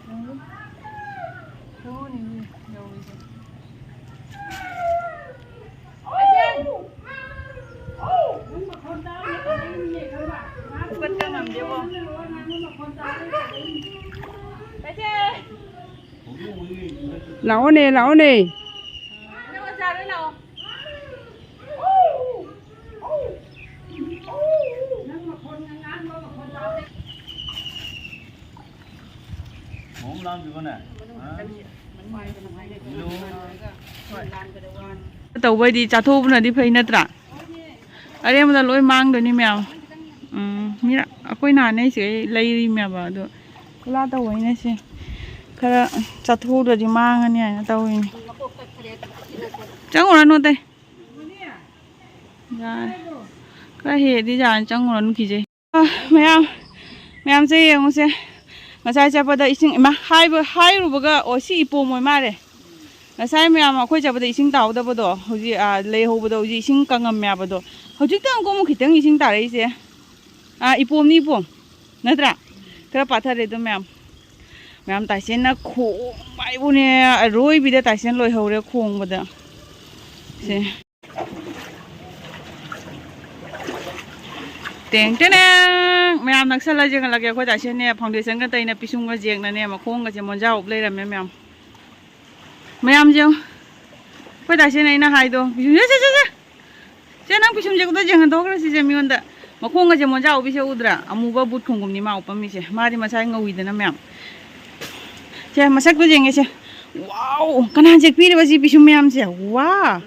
ꯌꯦꯡꯉꯨ꯫ ꯊꯨꯅꯤ ꯌꯧꯔꯤꯁꯦ꯫ ꯐꯨꯀꯠꯄ ꯉꯝꯗꯦꯕꯣ꯫ ꯂꯥꯛꯑꯣꯅꯦ, ꯂꯥꯛꯑꯣꯅꯦ꯫ ꯅꯪ ꯑꯣꯖꯥ ꯂꯣꯏ ꯂꯥꯛꯑꯣ꯫ ꯇꯧꯕꯩꯗꯤ ꯆꯥꯊꯣꯛꯄꯅꯗꯤ ꯐꯩ ꯅꯠꯇ꯭ꯔꯥ? ꯑꯔꯦꯝꯕꯗ ꯂꯣꯏ ꯃꯥꯡꯗꯣꯏꯅꯤ ꯃꯌꯥꯝ꯫ ꯎꯝ, ꯃꯤ ꯑꯩꯈꯣꯏ ꯅꯍꯥꯟꯅꯩꯁꯦ ꯂꯩꯔꯤꯃꯦꯕ, ꯑꯗꯣ ꯈꯨꯂꯥ ꯇꯧꯕꯩꯅꯦ ꯁꯦ꯫ ꯈꯔ ꯆꯥꯊꯣꯛꯎꯗ꯭ꯔꯗꯤ ꯃꯥꯡꯉꯅꯤ ꯍꯥꯏꯅ ꯇꯧꯔꯤꯅꯦ꯫ ꯆꯪꯉꯨꯔꯅꯨ ꯑꯇꯩ꯫ ꯌꯥꯔꯦ꯫ ꯈꯔ ꯍꯦꯛꯑꯗꯤ ꯌꯥꯔꯦ, ꯆꯪꯉꯨꯔꯅꯨ ꯀꯤꯖꯩ꯫ ꯑ, ꯃꯌꯥꯝ, ꯃꯌꯥꯝꯁꯦ ꯌꯦꯡꯉꯨꯁꯦ꯫ ꯉꯁꯥꯏ ꯆꯠꯄꯗ ꯏꯁꯤꯡ, ꯏꯃꯥ, ꯍꯥꯏꯕ, ꯍꯥꯏꯔꯨꯕꯒ, ꯑꯣ, ꯁꯤ ꯏꯄꯣꯝ ꯑꯣꯏ ꯃꯥꯜꯂꯦ꯫ ꯉꯁꯥꯏ ꯃꯌꯥꯝ ꯑꯩꯈꯣꯏ ꯆꯠꯄꯗ ꯏꯁꯤꯡ ꯇꯥꯍꯧꯗꯕꯗꯣ, ꯍꯧꯖꯤꯛ, ꯑ, ꯂꯩꯍꯧꯕꯗꯣ, ꯍꯧꯖꯤꯛ ꯏꯁꯤꯡ ꯀꯪꯉꯝꯃꯦ ꯍꯥꯏꯕꯗꯣ꯫ ꯍꯧꯖꯤꯛꯇ ꯑꯃꯨꯛ, ꯑꯃꯨꯛ ꯈꯤꯇꯪ ꯏꯁꯤꯡ ꯇꯥꯔꯛꯏꯁꯦ꯫ ꯑ, ꯏꯄꯣꯝꯅꯤ, ꯏꯄꯣꯝ꯫ ꯅꯠꯇ꯭ꯔꯥ? ꯈꯔ ꯄꯥꯊꯔꯦ ꯑꯗꯨꯝ ꯃꯌꯥꯝ꯫ ꯃꯌꯥꯝ ꯇꯥꯏꯁꯦꯟꯅ ꯈꯣꯡꯕ ꯍꯥꯏꯕꯨꯅꯦ, ꯑꯔꯣꯏꯕꯤꯗ ꯇꯥꯏꯁꯦꯟ ꯂꯣꯏꯍꯧꯔꯦ ꯈꯣꯡꯕꯗ꯫ ꯁꯦ꯫ ꯇꯦꯡ ꯇꯦꯅꯦꯡ! ꯃꯌꯥꯝ ꯅꯛꯁꯜꯂ ꯌꯦꯡꯍꯜꯂꯒꯦ꯫ ꯑꯩꯈꯣꯏ ꯇꯥꯏꯁꯦꯟꯅꯦ ꯐꯥꯎꯟꯗꯦꯁꯟꯒ ꯇꯩꯅ ꯄꯤꯁꯨꯝꯒ ꯌꯦꯡꯅꯅꯦ ꯃꯈꯣꯡꯒꯁꯦ ꯃꯣꯟꯖꯥ ꯎꯞ ꯂꯩꯔꯝꯃꯦ ꯃꯌꯥꯝ꯫ ꯃꯌꯥꯝꯁꯦ ꯌꯦꯡꯉꯨ꯫ ꯑꯩꯈꯣꯏ ꯇꯥꯏꯁꯦꯟ ꯑꯩꯅ ꯍꯥꯏꯗꯣ, ꯄꯤꯁꯨꯝꯁꯦ, ꯁꯦ, ꯁꯦ, ꯁꯦ! ꯁꯦ, ꯅꯪ ꯄꯤꯁꯨꯝꯁꯦ ꯑꯝꯇ ꯌꯦꯡꯍꯟꯊꯣꯛꯈ꯭ꯔꯣ ꯁꯤꯁꯦ ꯃꯤꯉꯣꯟꯗ꯫ ꯃꯈꯣꯡꯒꯁꯦ ꯃꯣꯟꯖꯥ ꯎꯞꯄꯤꯁꯦ ꯎꯗ꯭ꯔꯥ? ꯑꯃꯨꯕ ꯕꯨꯠ ꯈꯣꯡꯒꯨꯝꯅꯤ ꯃꯥ ꯎꯞꯄꯝꯃꯤꯁꯦ꯫ ꯃꯥꯗꯤ ꯃꯁꯥꯏ ꯉꯧꯏꯗꯅ ꯃꯌꯥꯝ꯫ ꯁꯦ, ꯃꯁꯛꯇꯣ ꯌꯦꯡꯒꯦꯁꯦ꯫ ꯋꯥꯎ! ꯀꯅꯥ ꯆꯦꯛꯄꯤꯔꯤꯕ ꯁꯤ ꯄꯤꯁꯨꯝ ꯃꯌꯥꯝꯁꯦ? ꯋꯥ!